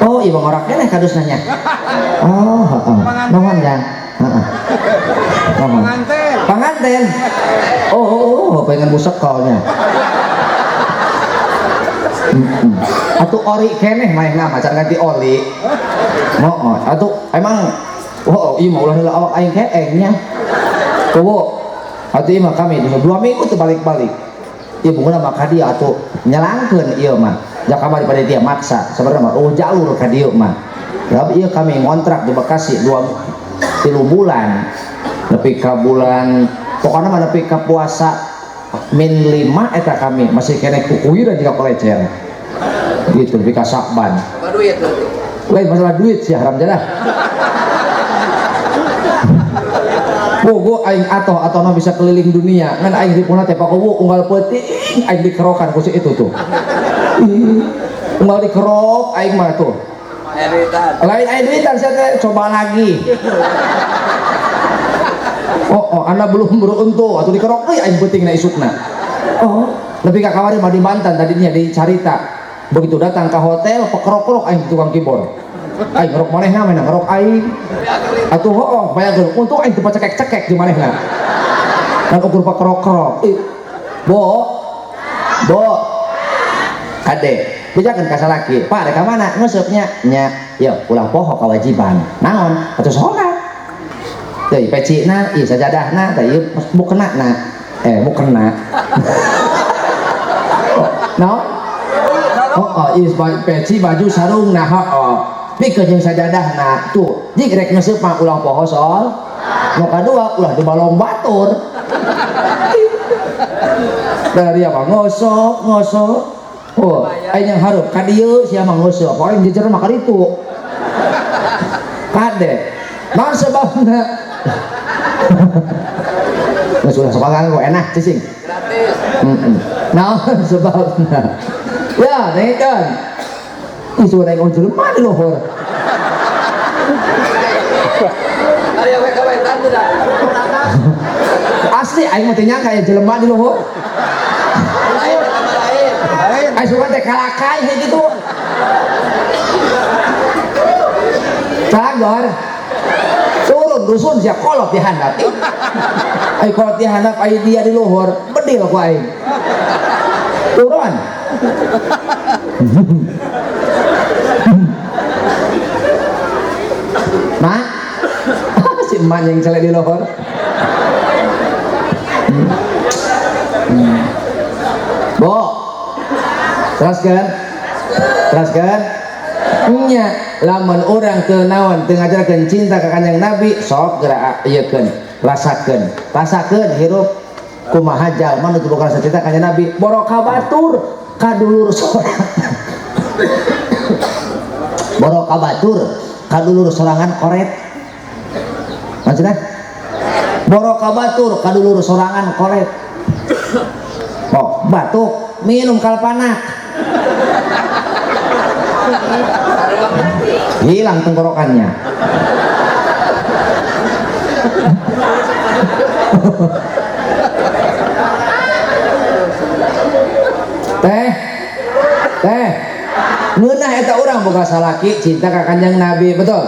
Oh, ieu mah ngorak keneh kadus nanya. Oh, heeh. Nuhun Jang. Heeh. Panganten. Panganten. Oh, pengen busek kolnya. Atuh ori keneh manehna mah can ganti oli. Heeh, atuh emang oh ieu mah ulah heula awak aing keeng nya. Kuwu. Atuh ieu mah kami 2 minggu teu balik-balik. Ieu bunguna mah ka dieu atuh nyelangkeun ieu mah. Ja kamari pada dia maksa sebenarnya mah oh jalur ka dieu mah. Tapi ieu kami ngontrak di Bekasi 2-3 bulan. Nepi ka bulan pokoknya mah nepi ka puasa min 5 eta kami masih kene kukuiran jika kolecer. Gitu nepi ka Sakban. Duit berarti. Lain masalah duit sih haram jadah. Bogo aing atoh atoh mah bisa keliling dunia ngan aing dipuna teh pakuwu unggal peuting aing dikerokan ku si itu tuh. Unggal dikerok aing mah tuh. Lain aing duitan saya teh coba lagi. Oh, anda belum beruntung atau dikerok euy aing peuting na isukna. Oh, lebih ka kamari mah di Banten tadinya dicarita. Begitu datang ke hotel pekerok-kerok aing tukang keyboard. Aing ngerok manehna mah ngerok aing. Atuh hooh bayangkeun untung aing teu cekek-cekek di manehna. Kan ukur pakerok-kerok. Bo. Bo. Kade, bejakeun ka salaki. Pak rek ka mana? Ngeuseupnya. Nya, yeuh ulah poho kewajiban. Naon? Atuh salat. Teu pecina, ieu sajadahna, teh ieu mukena na. Mukena. Naon? Oh, ieu peci baju sarung nah hooh. Pikeun jeung sajadahna tuh jik rek ngeuseupna mah ulah poho sol. Nu kadua ulah dibalong batur. Dari apa ngosok ngosok. Oh, aing yang hareup ka dieu sia mah ngosok. Aing jejer mah ka ditu. Kade. Naon sebabna? Geus ulah sok kok enak cicing. Gratis. Heeh. Naon sebabna? Ya, dengekeun. Ih, suara yang jelema di luhur. Asli aing mah teu nyangka aya jelema di luhur. Aing suka teh kalakai kayak gitu. Cagor. Turun dusun sia kolot di handap. Aing kolot di handap aing dia di luhur, bedil ku aing. Turun. Mak, si emak yang celek di luhur. Bo, teruskan, teruskan. Nya, lamun urang teu naon teu ngajarkeun cinta ka Kanjeng Nabi, sok geura ieukeun, rasakeun, rasakeun hirup kumaha jalma nu teu boga rasa cinta ka Kanjeng Nabi, boro ka batur ka dulur sorangan. Boro ka batur ka dulur sorangan koret. Maksudnya? Boro ka batur ka dulur sorangan koret. Oh, batuk, minum kalpanak. Hilang tenggorokannya. Teh, teh, ngeunah eta urang boga salaki cinta ka Kanjeng Nabi, betul?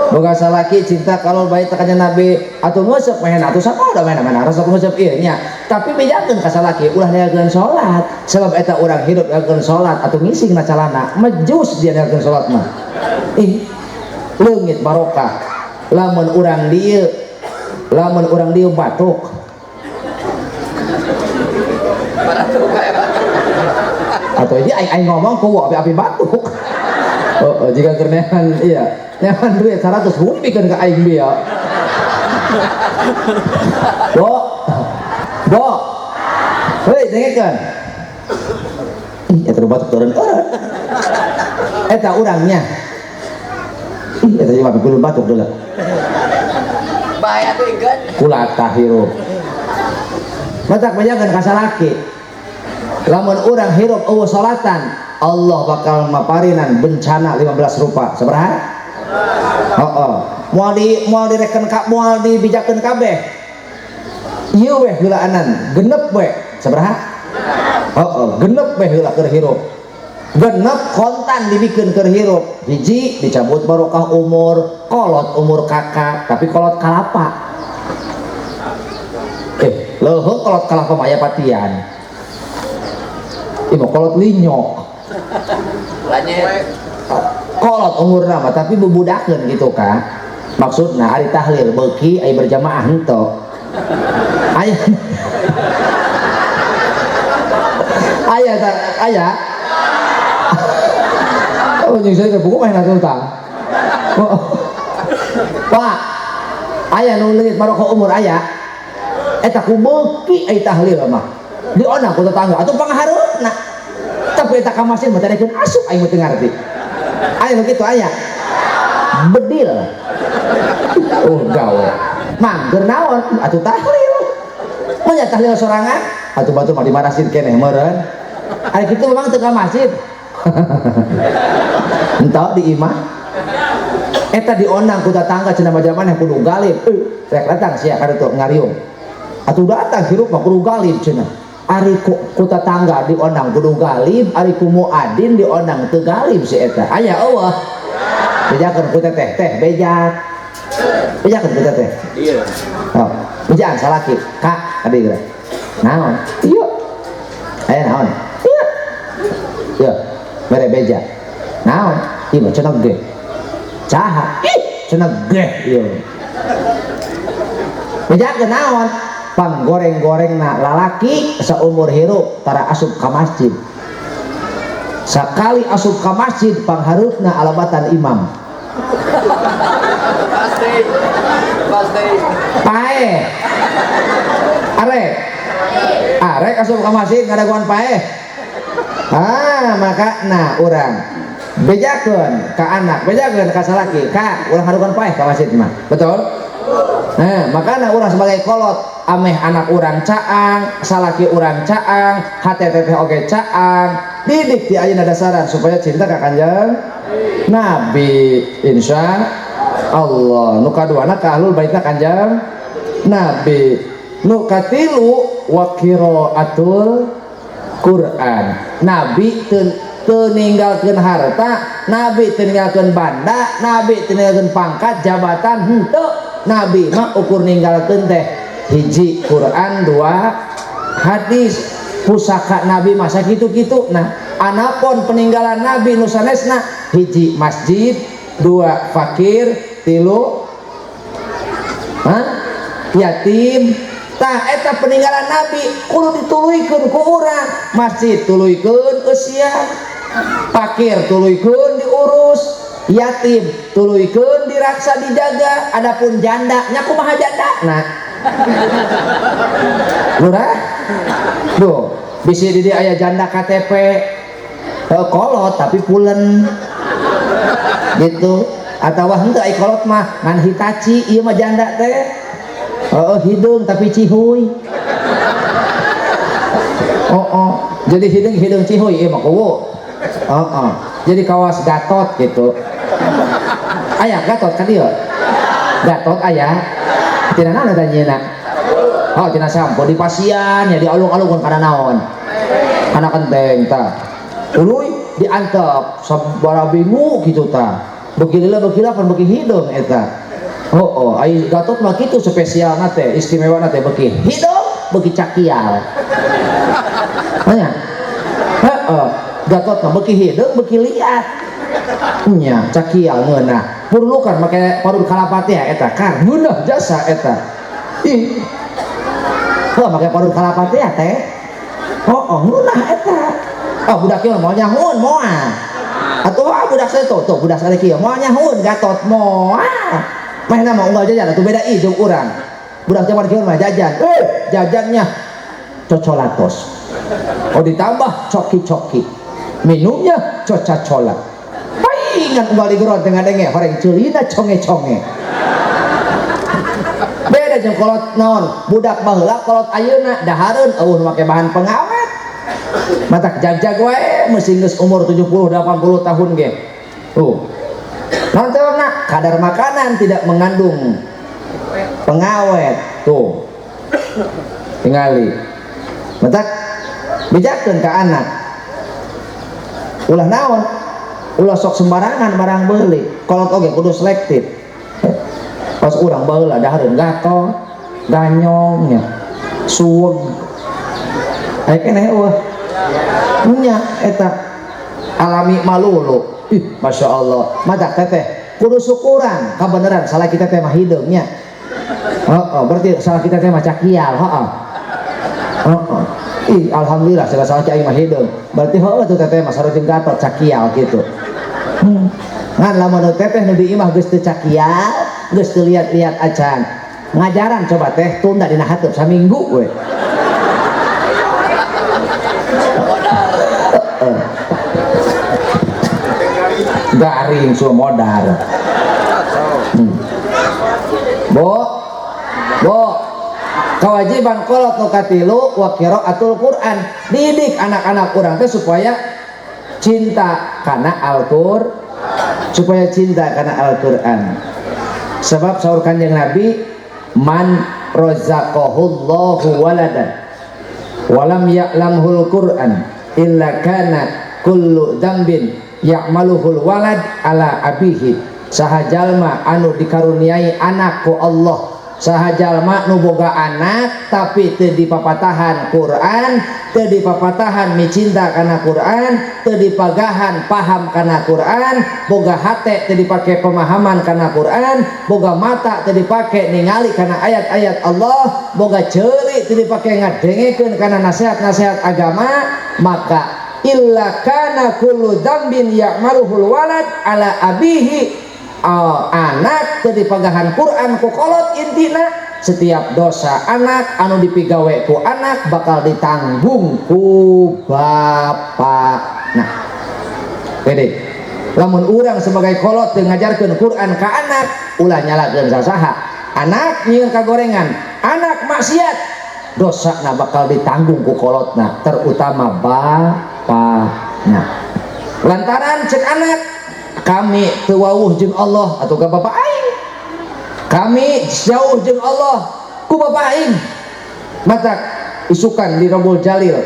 Boga salaki cinta kalau baik ka Kanjeng Nabi atuh ngeuseep mehna atuh sakoda mehna resep ngeuseep ieu nya. Tapi bejakeun ka salaki ulah ninggalkeun salat, sebab eta urang hidup ninggalkeun salat atuh ngising na calana, mejus dia ninggalkeun salat mah. Ih, leungit barokah. Lamun urang dieu, lamun urang dieu batuk. Atau ini aing ngomong ku api-api batuk. Oh, jika kernehan iya, nehan duit 100 ribu bikin ke aing bieu. Bo. Bo. Hei, dengekeun. Ih, eta batuk turun eureun. Eta urangnya. Ih, eta mah kudu batuk deuleu. Bahaya tuh ingkeun. Kulatah hirup. Matak bejakeun ka salaki. Lamun urang hirup eueuh salatan, Allah bakal maparinan bencana 15 rupa. Sabaraha? Heeh. Moal direken ka moal dibijakeun kabeh. Ieu weh heulaanan, genep we. Sabaraha? Heeh, genep we heula keur hirup. Genep kontan dibikeun keur hirup. Hiji dicabut barokah umur, kolot umur kakak, tapi kolot kalapa. Leuheung kolot kalapa mah aya patian. Ieu mah kolot linyok. Lanyet. Kolot umurna mah tapi bubudakeun gitu ka. Maksudna ari tahlil beuki ari berjamaah henteu. Aya. Aya ta aya. Oh jeung saya buku mah atuh tah. Pak, aya nu leuit barokah umur aya. Eta ku beuki ari tahlil mah. Diondang ku tetangga atuh panghareupna. Tapi eta ka masjid mah tarekeun asup aing mah teu ngarti. Aya nu kitu aya. Bedil. Oh gawe. Mangger naon atuh tahlil. Mun nya tahlil sorangan atuh batur mah dimarasin keneh meureun. Ari kitu memang teu ka masjid. Entah di imah. Eta diondang ku tetangga cenah mah jaman kudu galib. Rek datang sia ka ditu ngariung. Atuh datang hirup mah kudu galib cenah. Ari ku tetangga diondang kudu galib, ari ku muadin diondang teu galib si eta. Aya eueuh. Bejakeun ku teteh teh bejak. Bejakeun ku teteh. Iya. Oh, bejaan salaki. Kak, adi geura. Naon? Ieu. Aya naon? Ieu. Ieu, mere beja. Naon? Ieu mah cenah geh. Saha? Ih, cenah geh ieu. Bejakeun naon? Panggoreng-gorengna lalaki saumur hirup tara asup ka masjid. Sakali asup ka masjid panghareupna alabatan imam. Pasti. Pasti. Paeh. Arek. Arek asup ka masjid ngadaguan paeh. Ah, maka nah urang bejakeun ka anak, bejakeun ka salaki, ka urang harukan paeh ka masjid mah. Betul? Nah, makana urang sebagai kolot ameh anak urang caang, salaki urang caang, hate teteh oge caang, didik di ayeuna dasaran supaya cinta ka Kanjeng Nabi insya Allah. Nu kaduana ka ahlul baitna Kanjeng Nabi. Nu katilu wa qiraatul Quran. Nabi teu ninggalkeun harta, Nabi teu ninggalkeun banda, Nabi teu ninggalkeun pangkat, jabatan henteu. Nabi mah ukur ninggalkeun teh hiji Quran, dua hadis. Pusaka Nabi masa kitu-kitu. Nah, anapun peninggalan Nabi nu sanesna hiji masjid, dua fakir, tilu yatim. Tah eta peninggalan Nabi kudu dituluykeun ku urang. Masjid tuluykeun eusian, fakir tuluykeun diurus, yatim tuluykeun diraksa dijaga. Adapun janda nya kumaha janda? Nah. Lurah? Duh, bisi di dieu aya janda KTP. Kolot tapi pulen. Gitu. Atawa henteu ai kolot mah ngan Hitachi ieu mah janda teh. Heeh, hideung tapi cihuy. Oh. Jadi hideung cihuy ieu mah kuwu. Heeh. Jadi kawas Gatot gitu. Aya Gatot ka dieu? Gatot aya. Tina naon eta nyieuna? Oh, tina sampo di pasian ya dialung-alungkeun kana naon? Kana kenteng tah. Tuluy diantep sabaraha bingu kitu tah. Beuki lila beuki lapan beuki hideung eta. Oh, ai Gatot mah kitu spesialna teh, istimewana teh beuki hideung, beuki cakial. Nya. Heeh, Gatot mah beuki hideung, beuki liat. Nya, cakial ngeunah. Perlukan make parut kalapa teh eta kar ngeunah jasa eta. Ih. Heuh make parut kalapa teh teh. Oh, ngeunah eta. Oh, budak ieu moal nyahueun moal. Atuh ah budak saya tuh, budak saya kieu moal nyahueun Gatot moal. Meh mah unggal jajan atuh beda ieu jeung urang. Budak zaman kieu mah jajan. Jajannya cocolatos. Oh ditambah coki-coki. Minumnya coca-cola. Paingan unggal digeron teh ngadenge horeng ceulina conge-conge. Beda jeung kolot naon, budak baheula kolot ayeuna dahareun eueuh make bahan pengawet. Matak jag-jag wae meusi geus umur 70 80 tahun ge. Tuh. Naon teh na? Kadar makanan tidak mengandung pengawet tuh. Tingali. Matak bejakeun ka anak. Ulah naon? Ulah sok sembarangan barang beuli. Kolot oge kudu selektif. Pas urang baheula dahareun gatot, ganyong nya, suweg. Aya keneh eueuh. Nya eta alami malulu. Ih, Masya Allah. Matak teteh kudu syukuran kabeneran salah kita teh mah hideung nya. Heeh, berarti salah kita teh mah cakial, heeh. Heeh. Ih, alhamdulillah salah salah aing mah hideung. Berarti heueuh tuh teteh mah sarua jeung gatot cakial kitu. Ngan lamun teteh nu di imah geus teu cakial, geus teu liat-liat acan. Ngajaran coba teh tunda dina hateup saminggu we. Garing semua modar. Bo, bo, kewajiban kolot nu katilu wa qiraatul Quran. Didik anak-anak urang teh supaya cinta kana Al-Qur'an, supaya cinta kana Al-Qur'an. Sebab saur Kanjeng Nabi, man razaqahullahu waladan walam ya'lamhul Qur'an illa kana kullu dzambin ya'maluhul walad ala abihi. Saha jalma anu dikaruniai anak ku Allah, saha jalma nu boga anak tapi teu dipapatahan Quran, teu dipapatahan micinta kana Quran, teu dipagahan paham kana Quran, boga hate teu dipake pemahaman kana Quran, boga mata teu dipake ningali kana ayat-ayat Allah, boga ceuli teu dipake ngadengekeun kana nasihat-nasihat agama, maka illa kana kullu dzambin ya'maluhul walad ala abihi. Anak teu dipagahan Quran ku kolot, intina setiap dosa anak anu dipigawe ku anak bakal ditanggung ku bapak. Nah, pede lamun urang sebagai kolot teu ngajarkeun Quran ka anak, ulah nyalakeun sasaha. Anak nyieun kagorengan, anak maksiat, dosana bakal ditanggung ku kolotna, terutama bapakna. Lantaran cek anak, kami teu wawuh jeung Allah atau ka bapak aing, kami jauh jeung Allah ku bapak aing. Matak isukan di Robul Jalil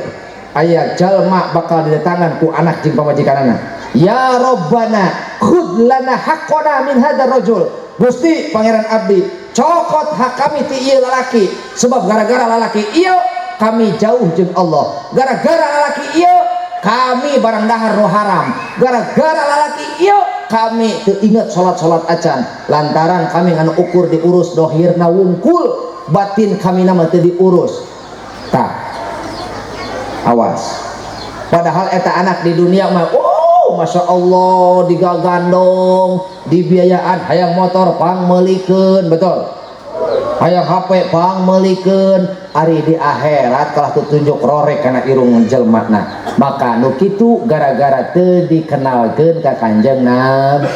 aya jalma bakal didatangan ku anak jeung pamajikanana. Ya Rabbana khudh lana haqqana min hadzal rajul. Gusti Pangeran abdi, cokot hak kami ti ieu lalaki, sebab gara-gara lalaki ieu kami jauh jeung Allah, gara-gara lalaki ieu kami barang dahar nu haram, gara-gara lalaki ieu kami teu inget salat-salat acan, lantaran kami ngan ukur diurus dohirna wungkul, batin kami nama teu diurus. Tah, awas. Padahal eta anak di dunia mah, oh Masya Allah, digagandong, dibiayaan, hayang motor pangmeulikeun, betul, hayang HP pangmeulikeun, ari di akhirat kalah tutunjuk rorek kana irung jelmana. Maka nu kitu gara-gara teu dikenalkeun ka Kanjeng Nabi,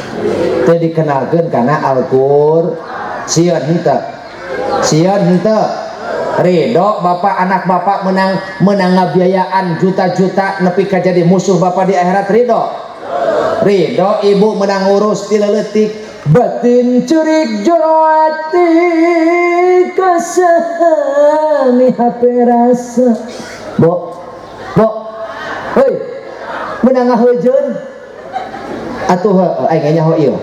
teu dikenalkeun kana Al-Qur'an. Sieun henteu? Sieun henteu? Ridho bapak anak bapak menang ngabiayaan juta-juta nepi ka jadi musuh bapak di akhirat, ridho? Ridho ibu menang ngurus ti leutik, batin curik jero ati kasahami HP rasa. Bo, bo, hei, menang ngaheujeun atuh heuh aing nyaho ieu.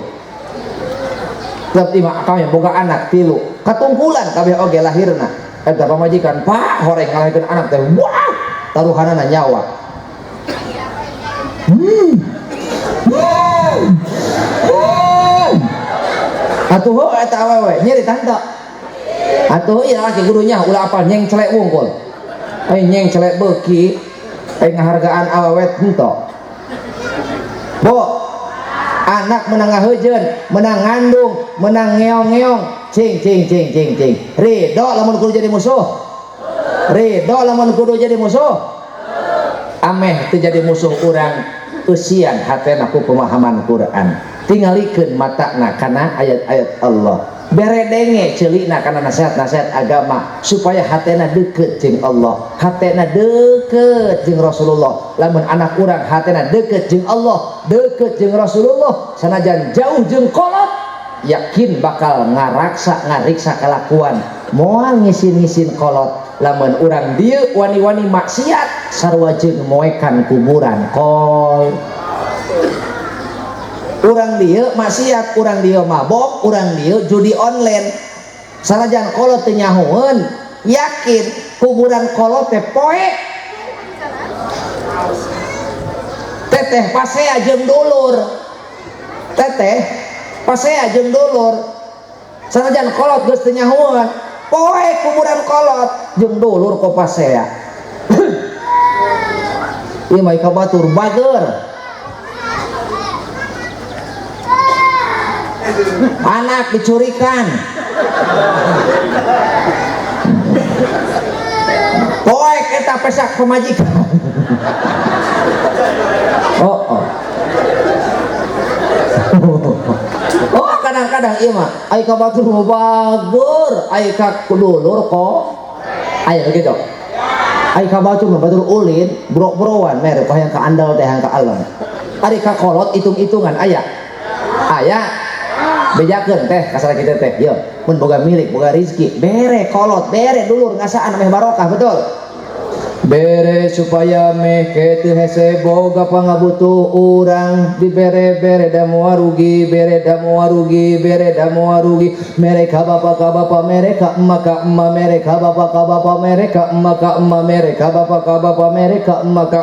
Tetep imah kami boga anak tilu, katungkulan kabeh oge lahirna. Eta pamajikan pak horeng ngalahirkeun anak teh, wah, taruhanana nyawa. Atuh heuh eta awewe nyeri tante. Atuh ieu lalaki gurunya ulah apal nyeng celek wungkul. Aing nyeng celek beuki, aing ngahargaan awewe henteu. Bo, anak menang ngaheujeun, menang ngandung, menang ngeong-ngeong, cing cing cing cing cing. Ridho lamun kudu jadi musuh. Ridho lamun kudu jadi musuh. Ameh teu jadi musuh urang, eusian hatena ku pemahaman Quran. Tingalikeun matana kana ayat-ayat Allah. Beredenge ceulina kana nasihat-nasihat agama supaya hatena deket jeung Allah, hatena deket jeung Rasulullah. Lamun anak urang hatena deket jeung Allah, deket jeung Rasulullah, sanajan jauh jeung kolot, yakin bakal ngaraksa ngariksa kalakuan moal ngisin-ngisin kolot lamun urang dieu wani-wani maksiat sarua jeung moekan kuburan kol. Urang dieu maksiat, urang dieu mabok, urang dieu judi online. Sanajan kolot teu nyahoeun, yakin kuburan kolot teh poe. Teteh pasea jeung dulur. Teteh pasea jeung dulur. Sanajan kolot geus teu nyahoeun, poe kuburan kolot jeung dulur ko pasea. Ieu mah ka batur bager. Anak dicurikan. Poek eta pesak pemajikan. Oh, oh. Oh, kadang-kadang ieu mah ai ka batur bager, ai ka dulur ko aya gitu. Ai ka batur mah batur ulin, bro-broan mere hayang ka andal teh hayang ka alem. Ari ka kolot hitung-hitungan aya. Aya bejakeun teh kasar kitu teh yeuh mun boga milik boga rezeki bere kolot bere dulur ngasaan meh barokah betul bere supaya meh kitu hese boga pangabutuh urang dibere bere da moal rugi bere da moal rugi bere da moal rugi mere ka bapa mere ka emak mere ka bapa mere ka emak mere ka bapa mere ka emak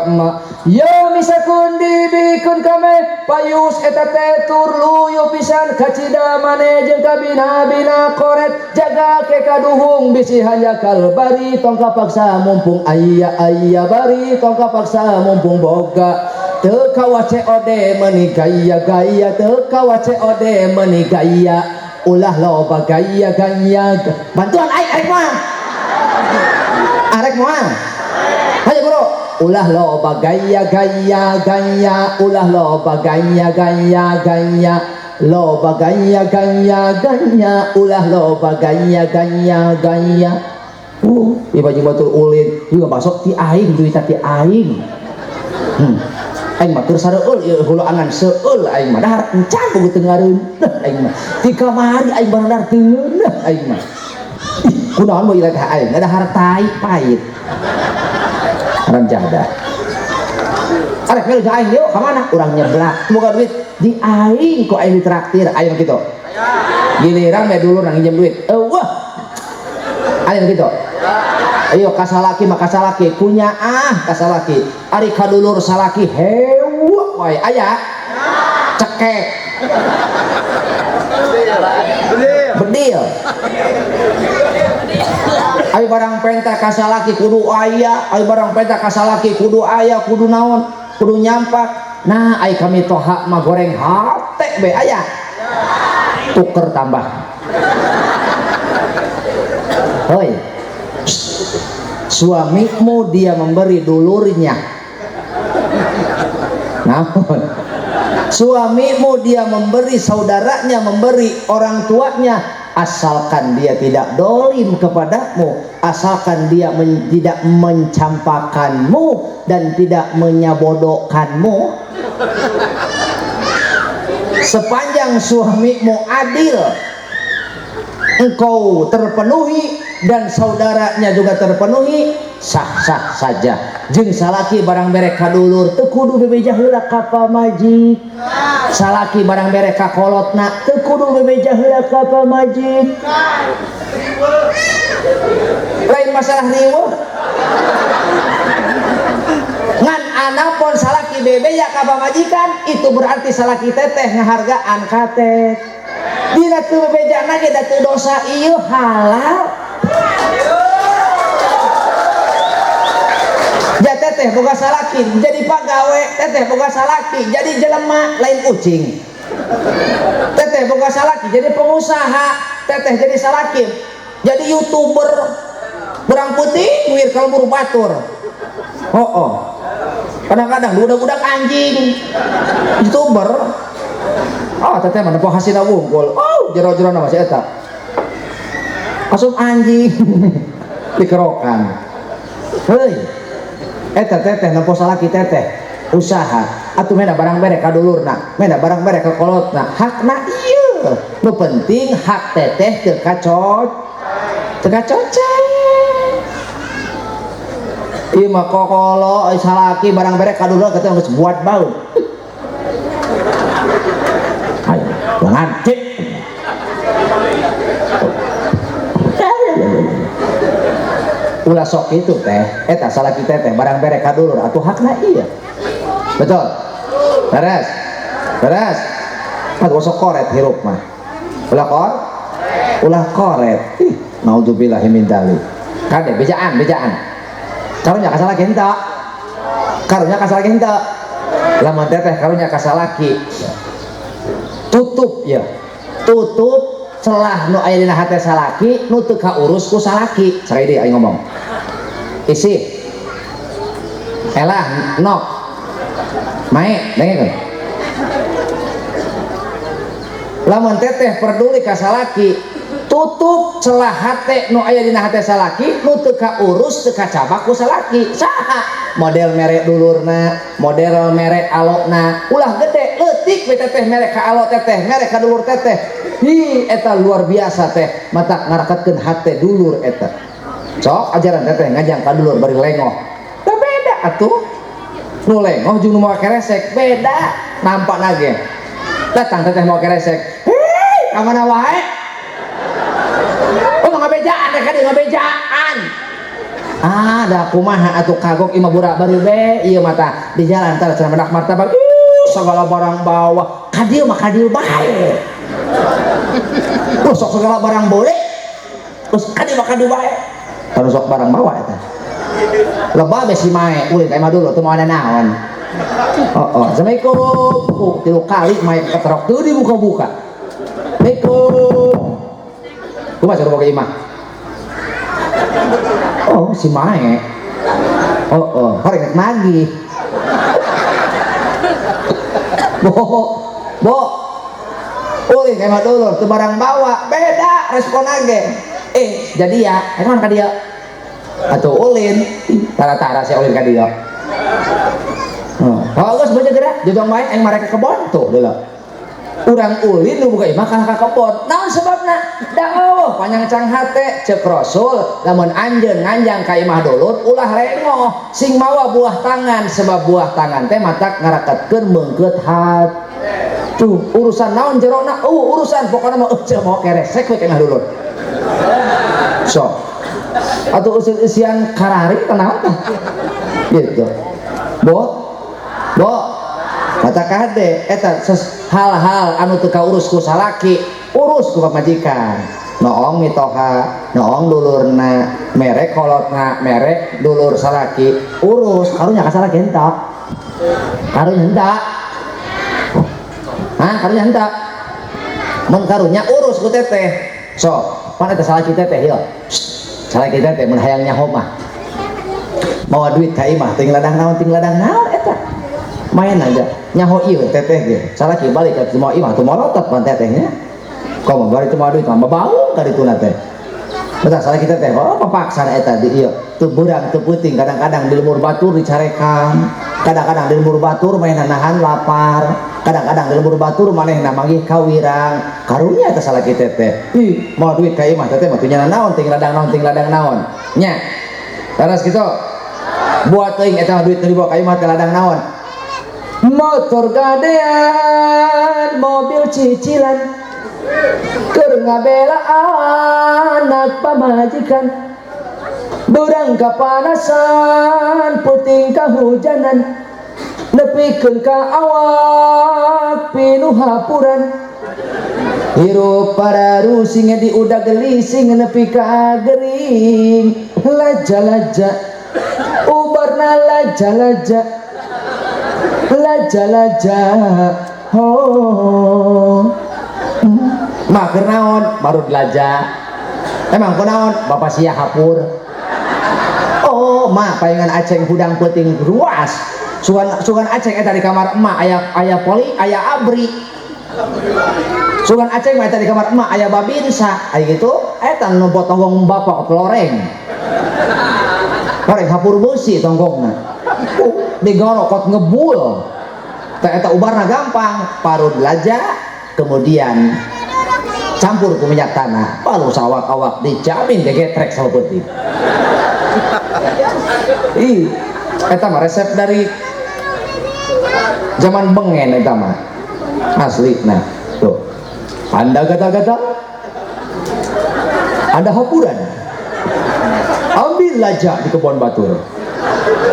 ya misakun dibikeun kame payus eta teh tur luyu pisan kacida mane jeung kabina-bina koret jaga ke kaduhung bisi hanjakal bari tong kapaksa mumpung aya aya bari tong kapaksa mumpung boga teu kawa COD meuni gaya-gaya teu kawa COD meuni gaya ulah loba gaya-gaya bantuan aing arek moal arek moal hayo bro ulah loba gaya gaya gaya ulah loba gaya gaya gaya loba gaya gaya gaya ulah loba gaya gaya gaya. Ieu baju batur ulin juga masuk ti aing duit ti aing. Aing mah keur sareueul ieu hulu angan seueul aing mah dahar encan boga teu ngareuneuh aing mah. Ti kamari aing barang dahar teu ngeuneuh aing mah. Kunaon mah ieu teh aing dahar tai pait. Haram jadah. Arek melu aing yuk ka mana? Urang nyeblak. Boga duit di aing ku aing ditraktir aing kitu. Giliran we dulur nang nginjem duit. Eueuh. Aing kitu. Ayo kasalaki mah kasalaki kunyaah kasalaki. Ari kadulur salaki hewak wae aya. Cekek. Bedil. Ayo barang penta kasalaki kudu aya, ayo barang penta kasalaki kudu aya, kudu naon, kudu nyampak. Nah, ai kami toha mah goreng hate be aya. Tuker tambah. Hoi. Suamimu dia memberi dulurnya. Naon? Suamimu dia memberi saudaranya, memberi orang tuanya, asalkan dia tidak dolim kepadamu, asalkan dia tidak mencampakanmu dan tidak menyabodokanmu. Sepanjang suamimu adil, engkau terpenuhi dan saudaranya juga terpenuhi, sah-sah saja. Jeung salaki barang bere ka dulur teu kudu bebeja heula ka pamajik. Salaki barang bere ka kolotna teu kudu bebeja heula ka pamajik. Lain masalah riweuh. Ngan anapun salaki bebeja ka pamajikan itu berarti salaki teteh ngahargaan ka teh. Dina teu bebejana ge da teu dosa ieu halal. Ja teteh boga salaki jadi pagawe, teteh boga salaki jadi jelema lain ucing. Teteh boga salaki jadi pengusaha, teteh jadi salaki jadi youtuber berang putih wir kalembur batur. Oh, oh. Kadang-kadang budak-budak anjing youtuber. Oh, teteh mah nempo hasilna wungkul. Oh, jero-jero nama si eta. Asup anjing dikerokan. Heuy. Eta teteh nempo salaki teteh usaha atuh mena barang bere ka dulurna, mena barang bere ka kolotna, hakna ieu. Nu penting hak teteh teu kacoceng. Ieu mah kokolo salaki barang berek ka dulur kitu geus buat bau. Ayo, ngantik. Ulah sok itu teh, eta salaki teteh barang berek ka dulur atuh hakna ieu. Betul. Beres. Beres. Atuh sok koret hirup mah. Ulah kor? Ulah koret. Ih, naudzubillahi min dzalik. Kade bejaan, bejaan. Karunya ka salaki henteu. Karunya ka salaki henteu. Lamun teteh karunya ka salaki. Tutup ya. Tutup celah nu aya dina hate salaki nu teu kaurus ku salaki. Sakali deui aing ngomong. Isi. Elah nok. Mae, dengekeun. Lamun teteh peduli ka salaki, tutup celah hate nu aya dina hate salaki nu teu kaurus teu kacabak ku salaki. Saha? Model mere dulurna, model mere alokna, ulah gede leutik we teteh mere ka alok teteh, mere ka dulur teteh. Hi eta luar biasa teh, matak ngaraketkeun hate dulur eta. Sok ajaran teteh ngajang ka dulur bari lengoh. Da beda atuh. Nu lengoh jeung nu mawa keresek beda nampakna ge. Datang teteh mawa keresek. Hei, ka mana wae? Oh, ngabejaan teh ka dieu ngabejaan. Ah, da kumaha atuh kagok imah burak baru be ieu mata di jalan teh cenah mendak martabak. Ih, segala barang bawa. Ka dieu mah ka dieu bae. Terus sok segala barang boleh. Terus ka dieu mah ka dieu bae. Terus sok barang bawa eta. Lebah be si mae ulin ka imah dulu teu moal naon. Oh, oh. Assalamualaikum. 3 kali mae keterok teu dibuka-buka. Assalamualaikum. Kumaha suruh boga imah? Oh, si mae. Oh, oh, horeng nagih. Bo, bo. Ulin ka imah dulur teu barang bawa, beda respon ge. Jadi ya, emang ka dieu. Atuh ulin, tara-tara saya ulin ka dieu. Oh, geus beunjeut geura, jojong bae aing marek ka kebon tuh deuleu. Urang ulin nu boga imah kalah ka kebon. Naon sebabna? Da eueuh panyangcang hate ceuk Rasul, lamun anjeun nganjang ka imah dulur ulah lengoh, sing mawa buah tangan sebab buah tangan teh matak ngaraketkeun meungkeut hate. Tuh urusan naon jerona? Urusan pokona mah eueuh mau keresek we ka imah dulur. Sok. Atau usil-usian karari kenaon tah? Gitu. Bo. Bo. Kata kade eta hal-hal anu teu kaurus ku salaki, urus ku pamajikan. Noong mitoha, noong dulurna, mere kolotna, mere dulur salaki, urus karunya ka salaki henteu. Karunya henteu. Hah, karunya henteu. Mun karunya urus ku teteh. Sok, pan eta salaki teteh ieu. Salaki teteh mun hayang nyaho mah. Mawa duit ka imah ting ladang naon eta. Main aja nyaho ieu teteh ge. Salaki balik ka mawa imah teu molotot pan tetehnya. Komo bari teu mawa duit mah babaung ka dituna teh. Betah salaki teteh oh papaksana eta di ieu. Teu beurang teu peuting kadang-kadang di lemur batur dicarekan. Kadang-kadang di lemur batur manehna nahan lapar. Kadang-kadang di lemur batur manehna manggih kawirang. Karunya eta salaki teteh. Ih, mawa duit ka imah teteh mah teu nyana naon ting ladang naon ting ladang naon. Nya. Taras kitu. Buat teuing eta duit nu dibawa ka imah teh ladang naon. Motor gadean, mobil cicilan, keur ngabela anak pamajikan, beurang kapanasan, puting kahujanan, nepikeun ka awak pinuh hapuran. Hirup pararusing di udah gelising nepi ka gering, laja-laja, ubarna laja-laja. Laja-laja ho mah keur naon baru dilaja emang kunaon bapak sia hapur oh mah palingan aceng hudang peuting ruas sugan aceng eta di kamar emak aya aya poli aya abri sugan aceng mah eta di kamar emak aya babinsa aya gitu eta nu tonggong bapak loreng loreng hapur beusi tonggongna digorokot ngebul teh eta ubarna gampang parut laja kemudian Campur ku minyak tanah, baru sawak-awak dijamin gegetrek sama peuting. Ih, eta mah resep dari zaman bengen eta mah. Asli nah, tuh. Anda gatal-gatal, Anda hapuran. Ambil lajak di kebun batur.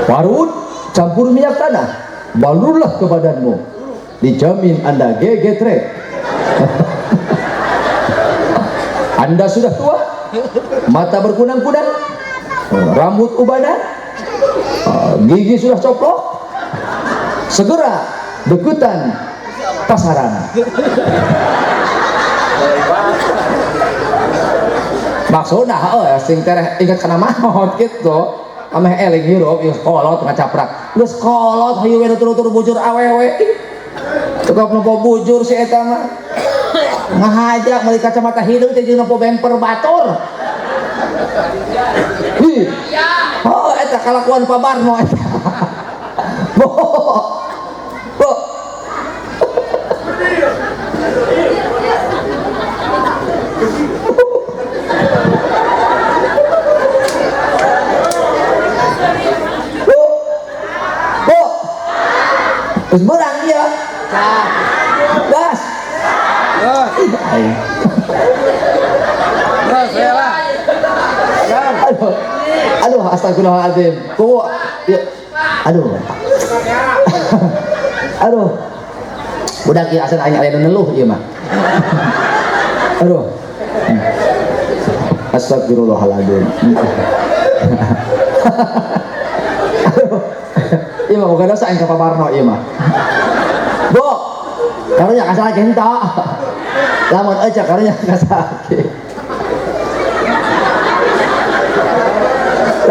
Parut, campur minyak tanah, balurlah ke badanmu. Dijamin Anda gegetrek. Anda sudah tua, mata berkunang-kunang, rambut ubanan, gigi sudah coplok, segera deketan pasaran. Maksudna heuh sing tereh inget kana maot kitu. Ameh eling hirup geus kolot ngacaprak. Geus kolot hayu we nutur-nutur bujur awewe. Cukup nempo bujur si eta mah. Ngahaja meuli kacamata hideung teh jeung nempo bemper batur. Hi. Oh eta kalakuan Pak Barno eta. Bo. Bo. Bu. Bu. Terus berang dia. Gas. Aduh. Aduh, astagfirullahaladzim. Ku ya. Aduh. Aduh. Budak ieu asan aing aya nu neluh ieu mah. Aduh. Astagfirullahaladzim. Aduh. Ieu mah boga dosa aing ka Pak Barno ieu mah. Bu, karunya ka salaki henteu. Lamun ecek karunya ka salaki.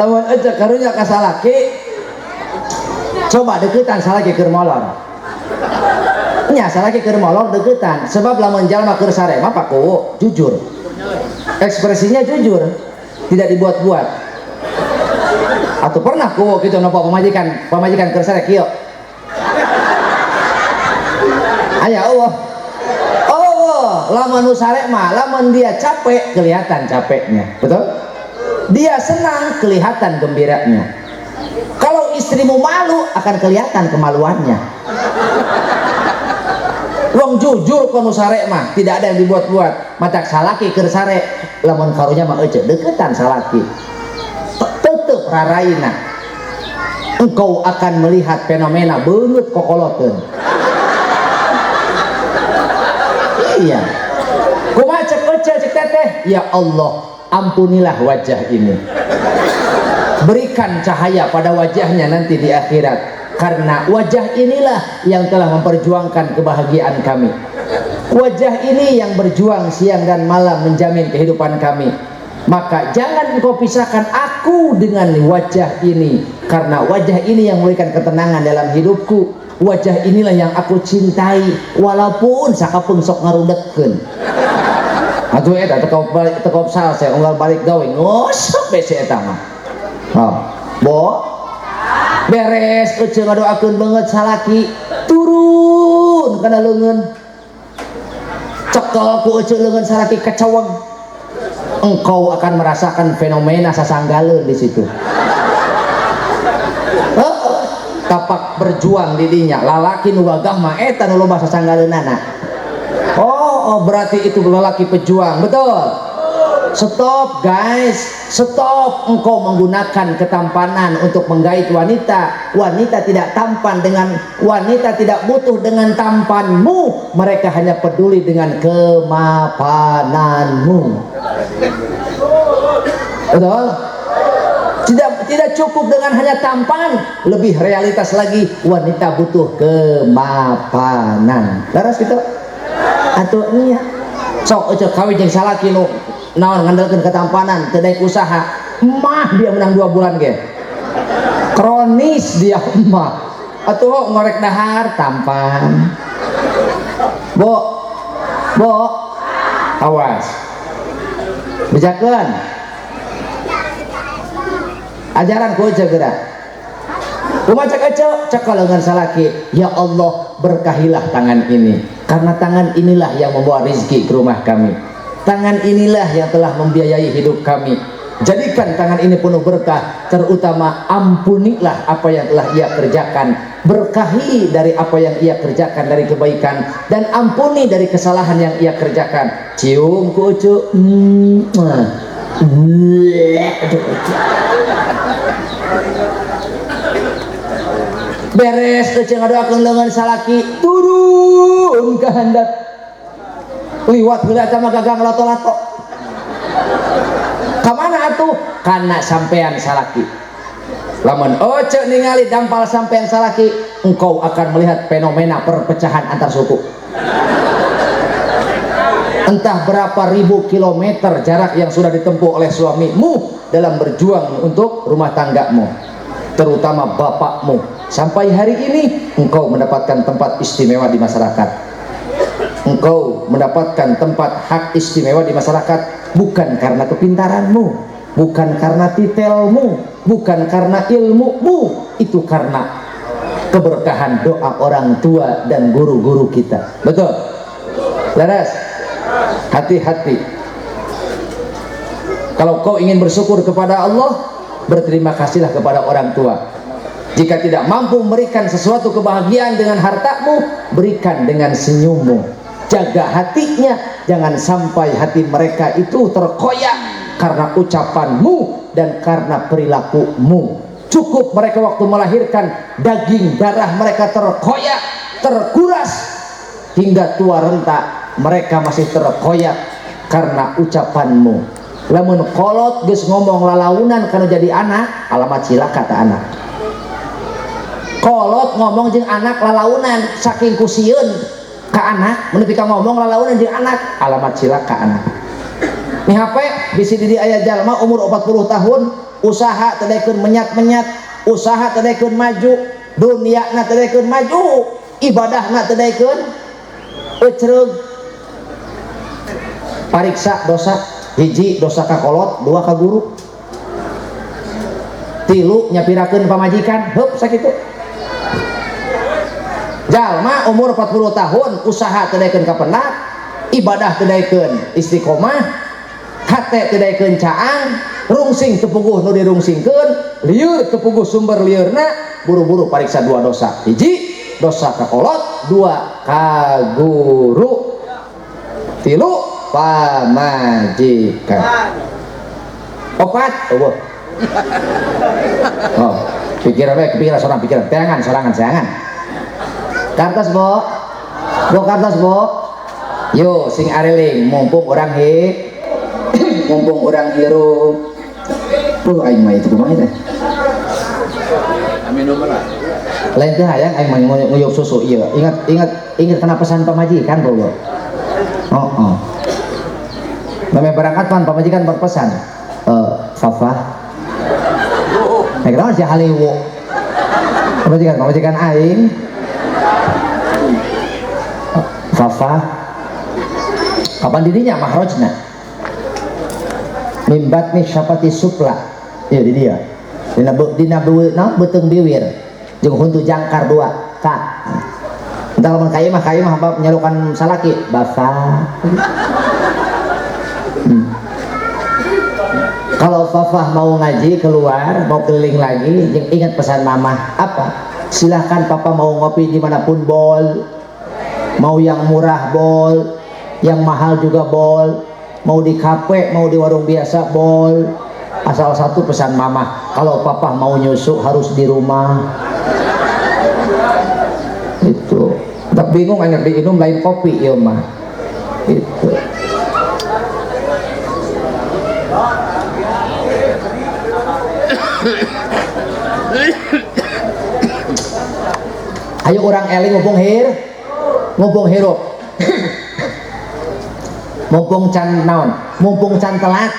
Lamun ecek karunya ka salaki. Coba deketan salaki keur molor. Nya salaki keur molor deketan, sebab lamun jalma keur sare mah Pak Kuwu jujur. Ekspresinya jujur, tidak dibuat-buat. Atau pernah Kuwu kitu napa pamajikan keur sare kieu. Aya Allah. Allah, lamun nu sare mah lamun dia capek kelihatan capeknya. Betul? Dia senang kelihatan gembiranya. Kalau istrimu malu akan kelihatan kemaluannya. Wong jujur kono sare mah, tidak ada yang dibuat-buat. Matak salaki keur sare, lamun karunya mah euceuh deketan salaki. Tetep raraina. Engkau akan melihat fenomena beungeut kokoloteun. Iya. Kumaha cek euceuh cek teteh? Ya Allah, ampunilah wajah ini. Berikan cahaya pada wajahnya nanti di akhirat. Karena wajah inilah yang telah memperjuangkan kebahagiaan kami. Wajah ini yang berjuang siang dan malam menjamin kehidupan kami. Maka jangan engkau pisahkan aku dengan wajah ini. Karena wajah ini yang memberikan ketenangan dalam hidupku. Wajah inilah yang aku cintai walaupun sakapeung sok ngarudetkeun. Atuh eta teu salse unggal balik gawe ngosok be si eta mah. Oh, bo beres eceu ngadoakeun beungeut salaki turun kana leungeun. Cekel ku eceu leungeun salaki keceweg. Engkau akan merasakan fenomena sasanggaleun di situ. Tapak berjuang didinya lalaki nu gagah mah eta nu loba sasanggaleunana. Oh, berarti itu lelaki pejuang, betul. Stop guys, stop engkau menggunakan ketampanan untuk menggait wanita. Wanita tidak tampan dengan, wanita tidak butuh dengan tampanmu. Mereka hanya peduli dengan kemapananmu. Betul? Tidak cukup dengan hanya tampan, lebih realitas lagi, wanita butuh kemapanan. Laras gitu? Atau nya sok euceuh kawin jeung salaki nu naon ngandalkeun ketampanan, teu daek usaha, mah dia menang 2 bulan ge. Kronis dia mah. Atuh ngorek dahar tampan. Bo. Bo. Awas. Bejakeun. Ajaran ku eceu geura. Kumaha cek eceu? Cekel leungeun salaki. Ya Allah, berkahilah tangan ini. Karena tangan inilah yang membawa rizki ke rumah kami. Tangan inilah yang telah membiayai hidup kami. Jadikan tangan ini penuh berkah, terutama ampunilah apa yang telah ia kerjakan, berkahi dari apa yang ia kerjakan dari kebaikan, dan ampuni dari kesalahan yang ia kerjakan. Cium ku Ucu. Beres Ucu ngadoakeun leungeun salaki, turun ke handap. Liwat heula eta mah gagang lato-lato. Kamana atuh? Kana sampean salaki. Lamun Oce ningali dampal sampean salaki, engkau akan melihat fenomena perpecahan antar suku. Entah berapa ribu kilometer jarak yang sudah ditempuh oleh suamimu dalam berjuang untuk rumah tanggamu, terutama bapakmu. Sampai hari ini engkau mendapatkan tempat istimewa di masyarakat. Engkau mendapatkan tempat hak istimewa di masyarakat bukan karena kepintaranmu, bukan karena titelmu, bukan karena ilmumu, itu karena keberkahan doa orang tua dan guru-guru kita. Betul? Laras, hati-hati. Kalau kau ingin bersyukur kepada Allah, berterima kasihlah kepada orang tua. Jika tidak mampu memberikan sesuatu kebahagiaan dengan hartamu, berikan dengan senyummu. Jaga hatinya, jangan sampai hati mereka itu terkoyak karena ucapanmu dan karena perilakumu. Cukup mereka waktu melahirkan, daging darah mereka terkoyak, terkuras hingga tua renta, mereka masih terkoyak karena ucapanmu. Lamun kolot geus ngomong lalaunan kana jadi anak, alamat cilaka ta anak. Kolot ngomong jeung anak lalaunan saking kusieun ka anak, mun nepi ka ngomong lalaunan jeung anak, alamat cilaka anak. Nih HP bisi di aya jalma umur 40 tahun, usaha teu daekeun menyat-menyat, usaha teu daekeun maju, duniana teu daekeun maju, ibadahna teu daekeun ecreug. Pariksa dosa, hiji dosa ka kolot, dua ka guru, tilu nyapirakeun pamajikan, heup sakitu. Jalma umur 40 tahun, usaha teu daekeun kapendak, ibadah teu daekeun istiqomah, hate teu daekeun caang, rungsing teu puguh nu dirungsingkeun, lieur teu puguh sumber lieurna, buru-buru pariksa dua dosa. Hiji dosa ka kolot, dua ka guru, tilu pamajikan, opat eueuh. Oh, pikiran we, pikiran sorang, pikiran teangan sorangan seangan. Kartos bo, bo kartos bo. Yo sing areling mumpung orang he, mumpung orang hirup. Aing mah itu kumaha teh? Lain teh hayang aing mah nguyup susu ieu. Ingat ingat ingat kana pesan pamajikan bo. Oh, oh. Meme berangkat pan pamajikan berpesan, Fafa. Nek naon sia halewo. Pamajikan pamajikan aing. Fafa. Kapan dirinya mahrojna? Mimbatni syapati supla. Iya di dia. Dina dina naon beuteung biwir. Jeung huntu jangkar dua. Ka. Entah lamun ka ieu mah nyalukan salaki, Bafa. Kalau Fafah mau ngaji keluar, mau keliling lagi, yang ingat pesan mama apa? Silahkan papa mau ngopi dimanapun bol, mau yang murah bol, yang mahal juga bol, mau di kafe, mau di warung biasa bol. Asal satu pesan mama, kalau papa mau nyusu harus di rumah. Itu. Tak bingung anak diinum lain kopi ya mah. Itu. Ayo orang eling mumpung hir, mumpung hirup, mumpung can naon, mumpung can telat.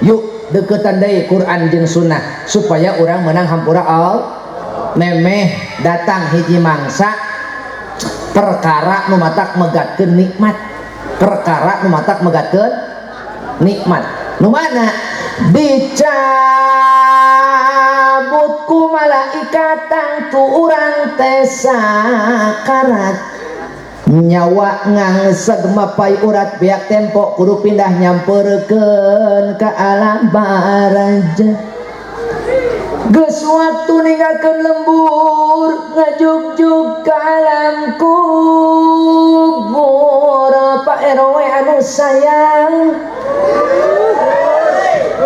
Yuk deketan deui Quran jeung sunnah supaya orang menang hampura al. Memeh datang hiji mangsa perkara nu matak megatkeun nikmat, perkara nu matak megatkeun nikmat. Nu mana? Dicabut ku malaikat tangtu urang teh sakarat. Nyawa ngangseg mapai urat biak tempo kudu pindah nyamperkeun ka alam baraja. Geus waktu ninggalkeun lembur ngajugjug ka alam kubur. Pak RW anu sayang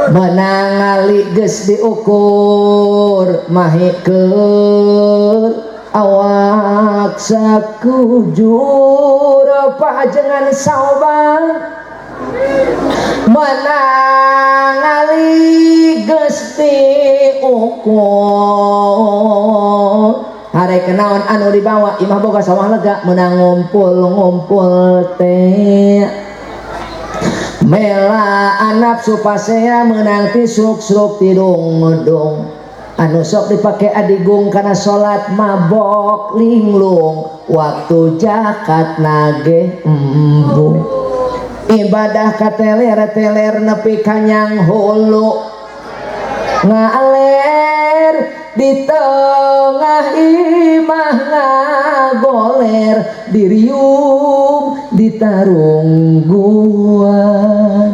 menang ngali geus diukur mahi keur awak sakujur. Pajengan saobang menang ngali geus diukur. Hare kenaon anu dibawa imah boga sawah lega menang ngumpul-ngumpul teh. Mela nafsu pasea menang ti sruk-sruk tidung-dung. Anu sok dipake adigung kana salat mabok linglung waktu jakat nage embung. Ibadah kateler-teler nepi kanyang hulu ngaler di tengah imah ngagoler diriung ditarungguan.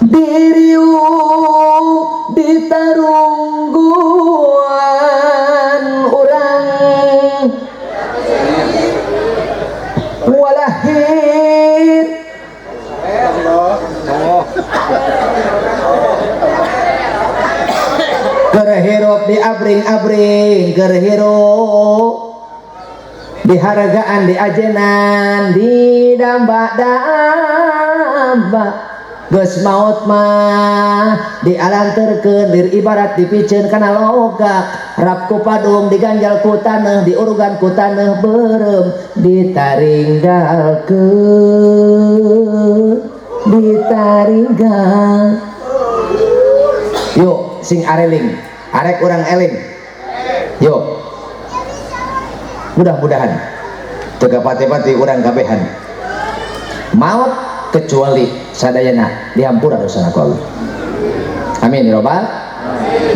Diriung ditarungguan urang walahir. Keur hirup diabring-abring, keur hirup dihargaan diajenan didamba-damba. Geus maot mah dialanterkeun lir ibarat dipiceun kana logak. Rap ku padung diganjal ku taneuh diurugan ku taneuh beureum ditaringgalkeun ditaringgal. Yuk sing areling arek urang eling. Yuk mudah-mudahan teu pati-pati urang kabehan maot kecuali sadayana dihampura dosana ku Allah. Amin ya robbal.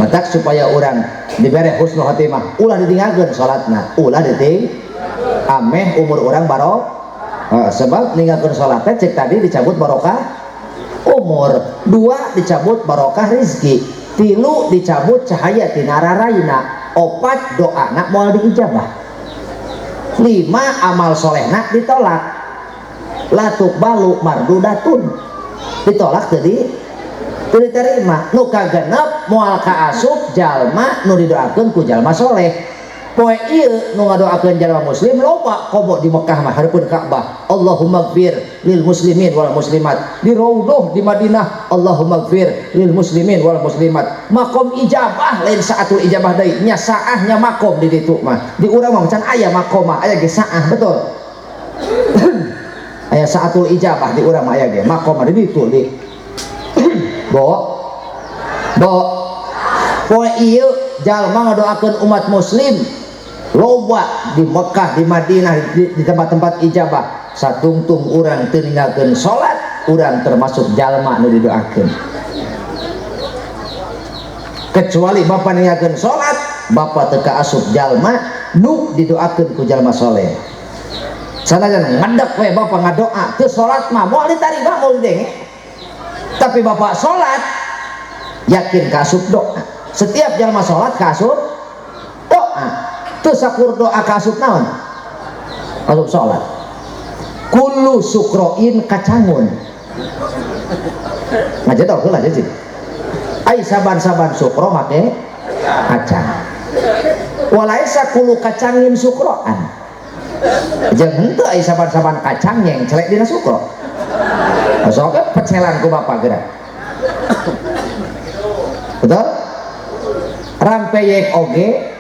Matak supaya urang dibere husnul khotimah ulah ditinggalkeun salatna, ulah diting ameh umur urang barok. Sebab ninggalkeun salat teh cek tadi dicabut barokah umur, dua dicabut barokah rezeki, tilu dicabut cahaya tina raraina, opat doana moal diijabah, lima amal solehna ditolak. Latuk balu mardudatun ditolak jadi diterima. Nu kagenep moal kaasup jalma nu didoakeun ku jalma soleh. Poe ieu nu ngadoakeun jalma muslim loba komo di Mekah mah hareupeun Ka'bah. Allahumma gfir lil muslimin wal muslimat. Di Raudhah di Madinah Allahumma gfir lil muslimin wal muslimat. Makom ijabah lain saatul ijabah deui nya saahnya makom di ditu mah. Di urang mah can aya makom mah aya ge saah betul. Aya saatul ijabah di urang mah aya ge makom mah di ditu di. Bo. Bo. Poe ieu jalma ngadoakeun umat muslim loba di Mekah, di Madinah, di tempat-tempat ijabah. Satungtung urang teu ninggalkeun salat, urang termasuk jalma nu didoakeun. Kecuali bapa ninggalkeun salat, bapa teu kaasup jalma nu didoakeun ku jalma soleh. Sanajan ngadeg we bapa ngadoa, teu salat mah moal ditarima moal didenge. Tapi bapak salat yakin kaasup doa. Setiap jalma salat kaasup doa. Teu sakur doa kaasup naon? Kaasup salat. Kullu sukroin kacangun. Ngajedog heula jadi. Ai saban-saban sukro make kacang. Walaisa kullu kacangin sukroan. Jeung henteu ai saban-saban kacang yang celek dina sukro. Sok pecelan ku bapak geura. Betul? Rampeyek oge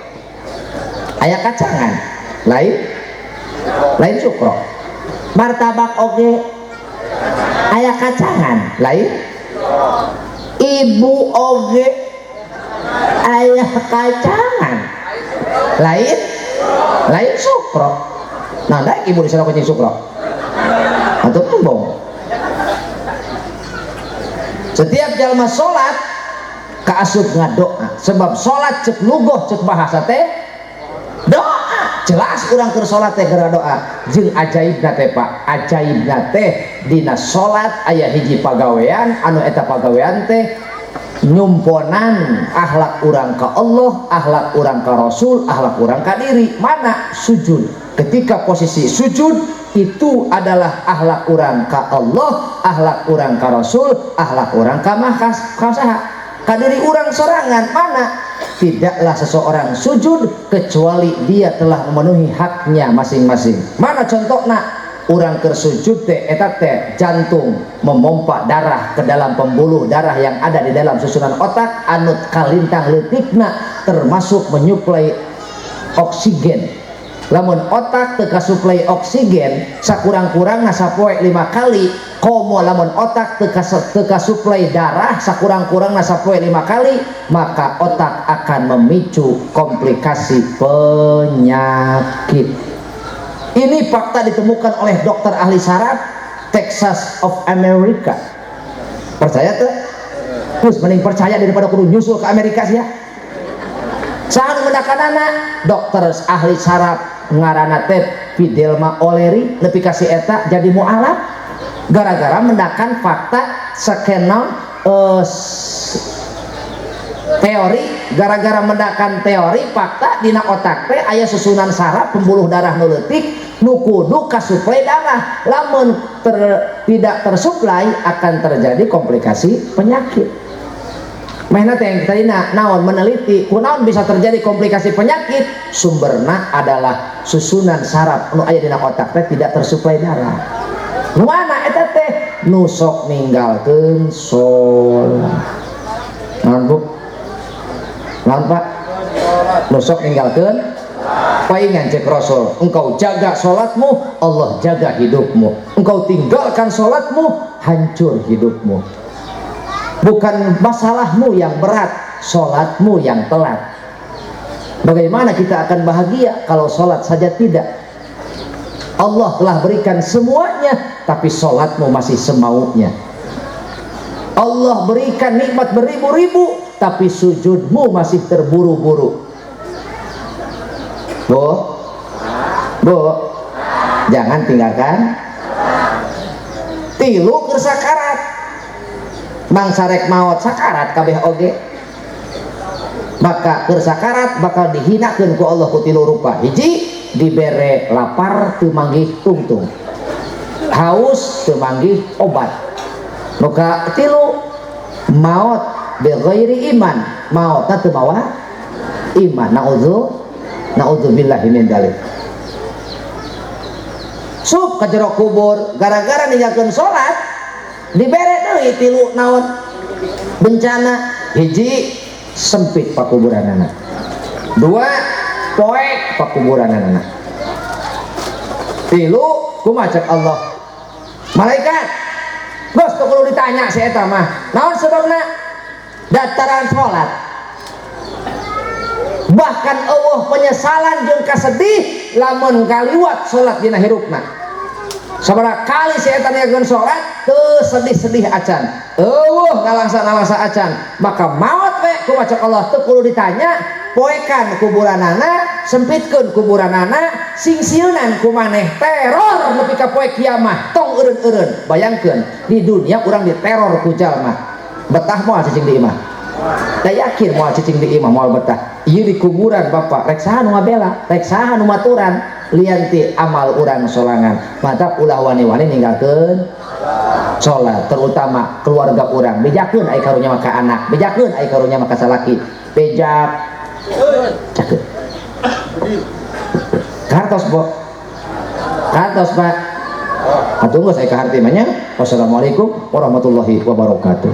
aya kacangan, lain lain sukro. Martabak oge aya kacangan, lain. Ibu oge aya kacangan, lain lain sukro. Nah, daek ibu disana kucing sukro. Atau embong. Setiap jalma salat kaasup ngadoa, sebab salat cek lugoh cek bahasa teh doa. Jelas urang keur salat teh geura doa. Jeung ajaibna teh Pak, ajaibna teh dina salat aya hiji pagawean anu eta pagawean teh nyumponan akhlak urang ka Allah, akhlak urang ka Rasul, akhlak urang ka diri. Mana? Sujud. Ketika posisi sujud itu adalah akhlak urang ka Allah, akhlak urang ka Rasul, akhlak urang ka mahkas ka saha? Ka diri urang sorangan. Mana? Tidaklah seseorang sujud kecuali dia telah memenuhi haknya masing-masing. Mana contohna? Urang keur sujud teh eta teh jantung memompa darah ke dalam pembuluh darah yang ada di dalam susunan otak anu kalintang leutikna termasuk menyuplai oksigen. Lamun otak teu kasuplai oksigen sakurang-kurangna sapoe 5 kali, komo lamun otak teu kasuplai darah sakurang-kurangna sapoe 5 kali, maka otak akan memicu komplikasi penyakit. Ini fakta ditemukan oleh dokter ahli saraf Texas of America. Percaya tuh? Terus mending percaya daripada kudu nyusul ke Amerika sih ya. Saha nu mendakanana? Dokter ahli saraf ngaranna teh Fidelma O'Leary nepi ka si eta jadi mualaf gara-gara mendakan fakta sekenal teori, gara-gara mendakan teori fakta dina otak teh aya susunan saraf pembuluh darah nu leutik nu kudu kasuplai darah. Lamun tidak tersuplai akan terjadi komplikasi penyakit. Mehna teh tadina naon meneliti kunaon bisa terjadi komplikasi penyakit, sumberna adalah susunan saraf nu aya dina otak teh tidak tersuplai darah. Nu mana eta teh? Nu sok ninggalkeun salat. Naon Bu? Naon Pak? Nu sok ninggalkeun paingan cek Rasul, engkau jaga salatmu, Allah jaga hidupmu. Engkau tinggalkan salatmu, hancur hidupmu. Bukan masalahmu yang berat, salatmu yang telat. Bagaimana kita akan bahagia kalau salat saja tidak? Allah telah berikan semuanya, tapi salatmu masih semaunya. Allah berikan nikmat beribu-ribu, tapi sujudmu masih terburu-buru. Bu, bu, jangan tinggalkan. Tilu keur sakarat, mangsa rek maot sakarat kabeh oge. Maka keur sakarat bakal dihinakeun ku Allah ku tilu rupa. Hiji, dibere lapar teu manggih tungtung, haus teu manggih obat. Maka tilu, maot bi ghairi iman, maotna teu mawa iman. Naudzubillahi min dzalik. Sup ka jero kubur gara-gara ninggalkeun salat dibere deui tilu naon bencana. Hiji, sempit pakuburanana. Dua, poek pakuburanana. Tilu, kumaha cek Allah? Malaikat, bos teu kudu ditanya si eta mah. Naon sebabna? Dataran salat. Bahkan eueuh penyesalan jeung kasedih lamun kaliwat salat dina hirupna. Sabaraha kali si eta ninggalkeun salat teu sedih-sedih acan, eueuh nalangsa-nalangsa acan, maka maot we kumaha cek Allah teu kudu ditanya. Poekan kuburanana, sempitkeun kuburanana, singsieunan ku maneh teror nepi ka poe kiamah, tong eureun-eureun. Bayangkeun di dunia urang diteror ku jalma, betah moal cicing di imah? Da yakin moal cicing di imah, moal betah. Ieu di kuburan bapak, rek saha nu ngabela, rek saha nu maturan, lian ti amal urang sorangan. Mantap ulah wani-wani ninggalkeun salat, terutama keluarga urang. Bejakeun ai karunya maka anak, bejakeun ai karunya maka salaki, bejak cakeun. Kartos bo, kartos Pak. Atuh geus ai kaharti mah nya. Wassalamualaikum warahmatullahi wabarakatuh.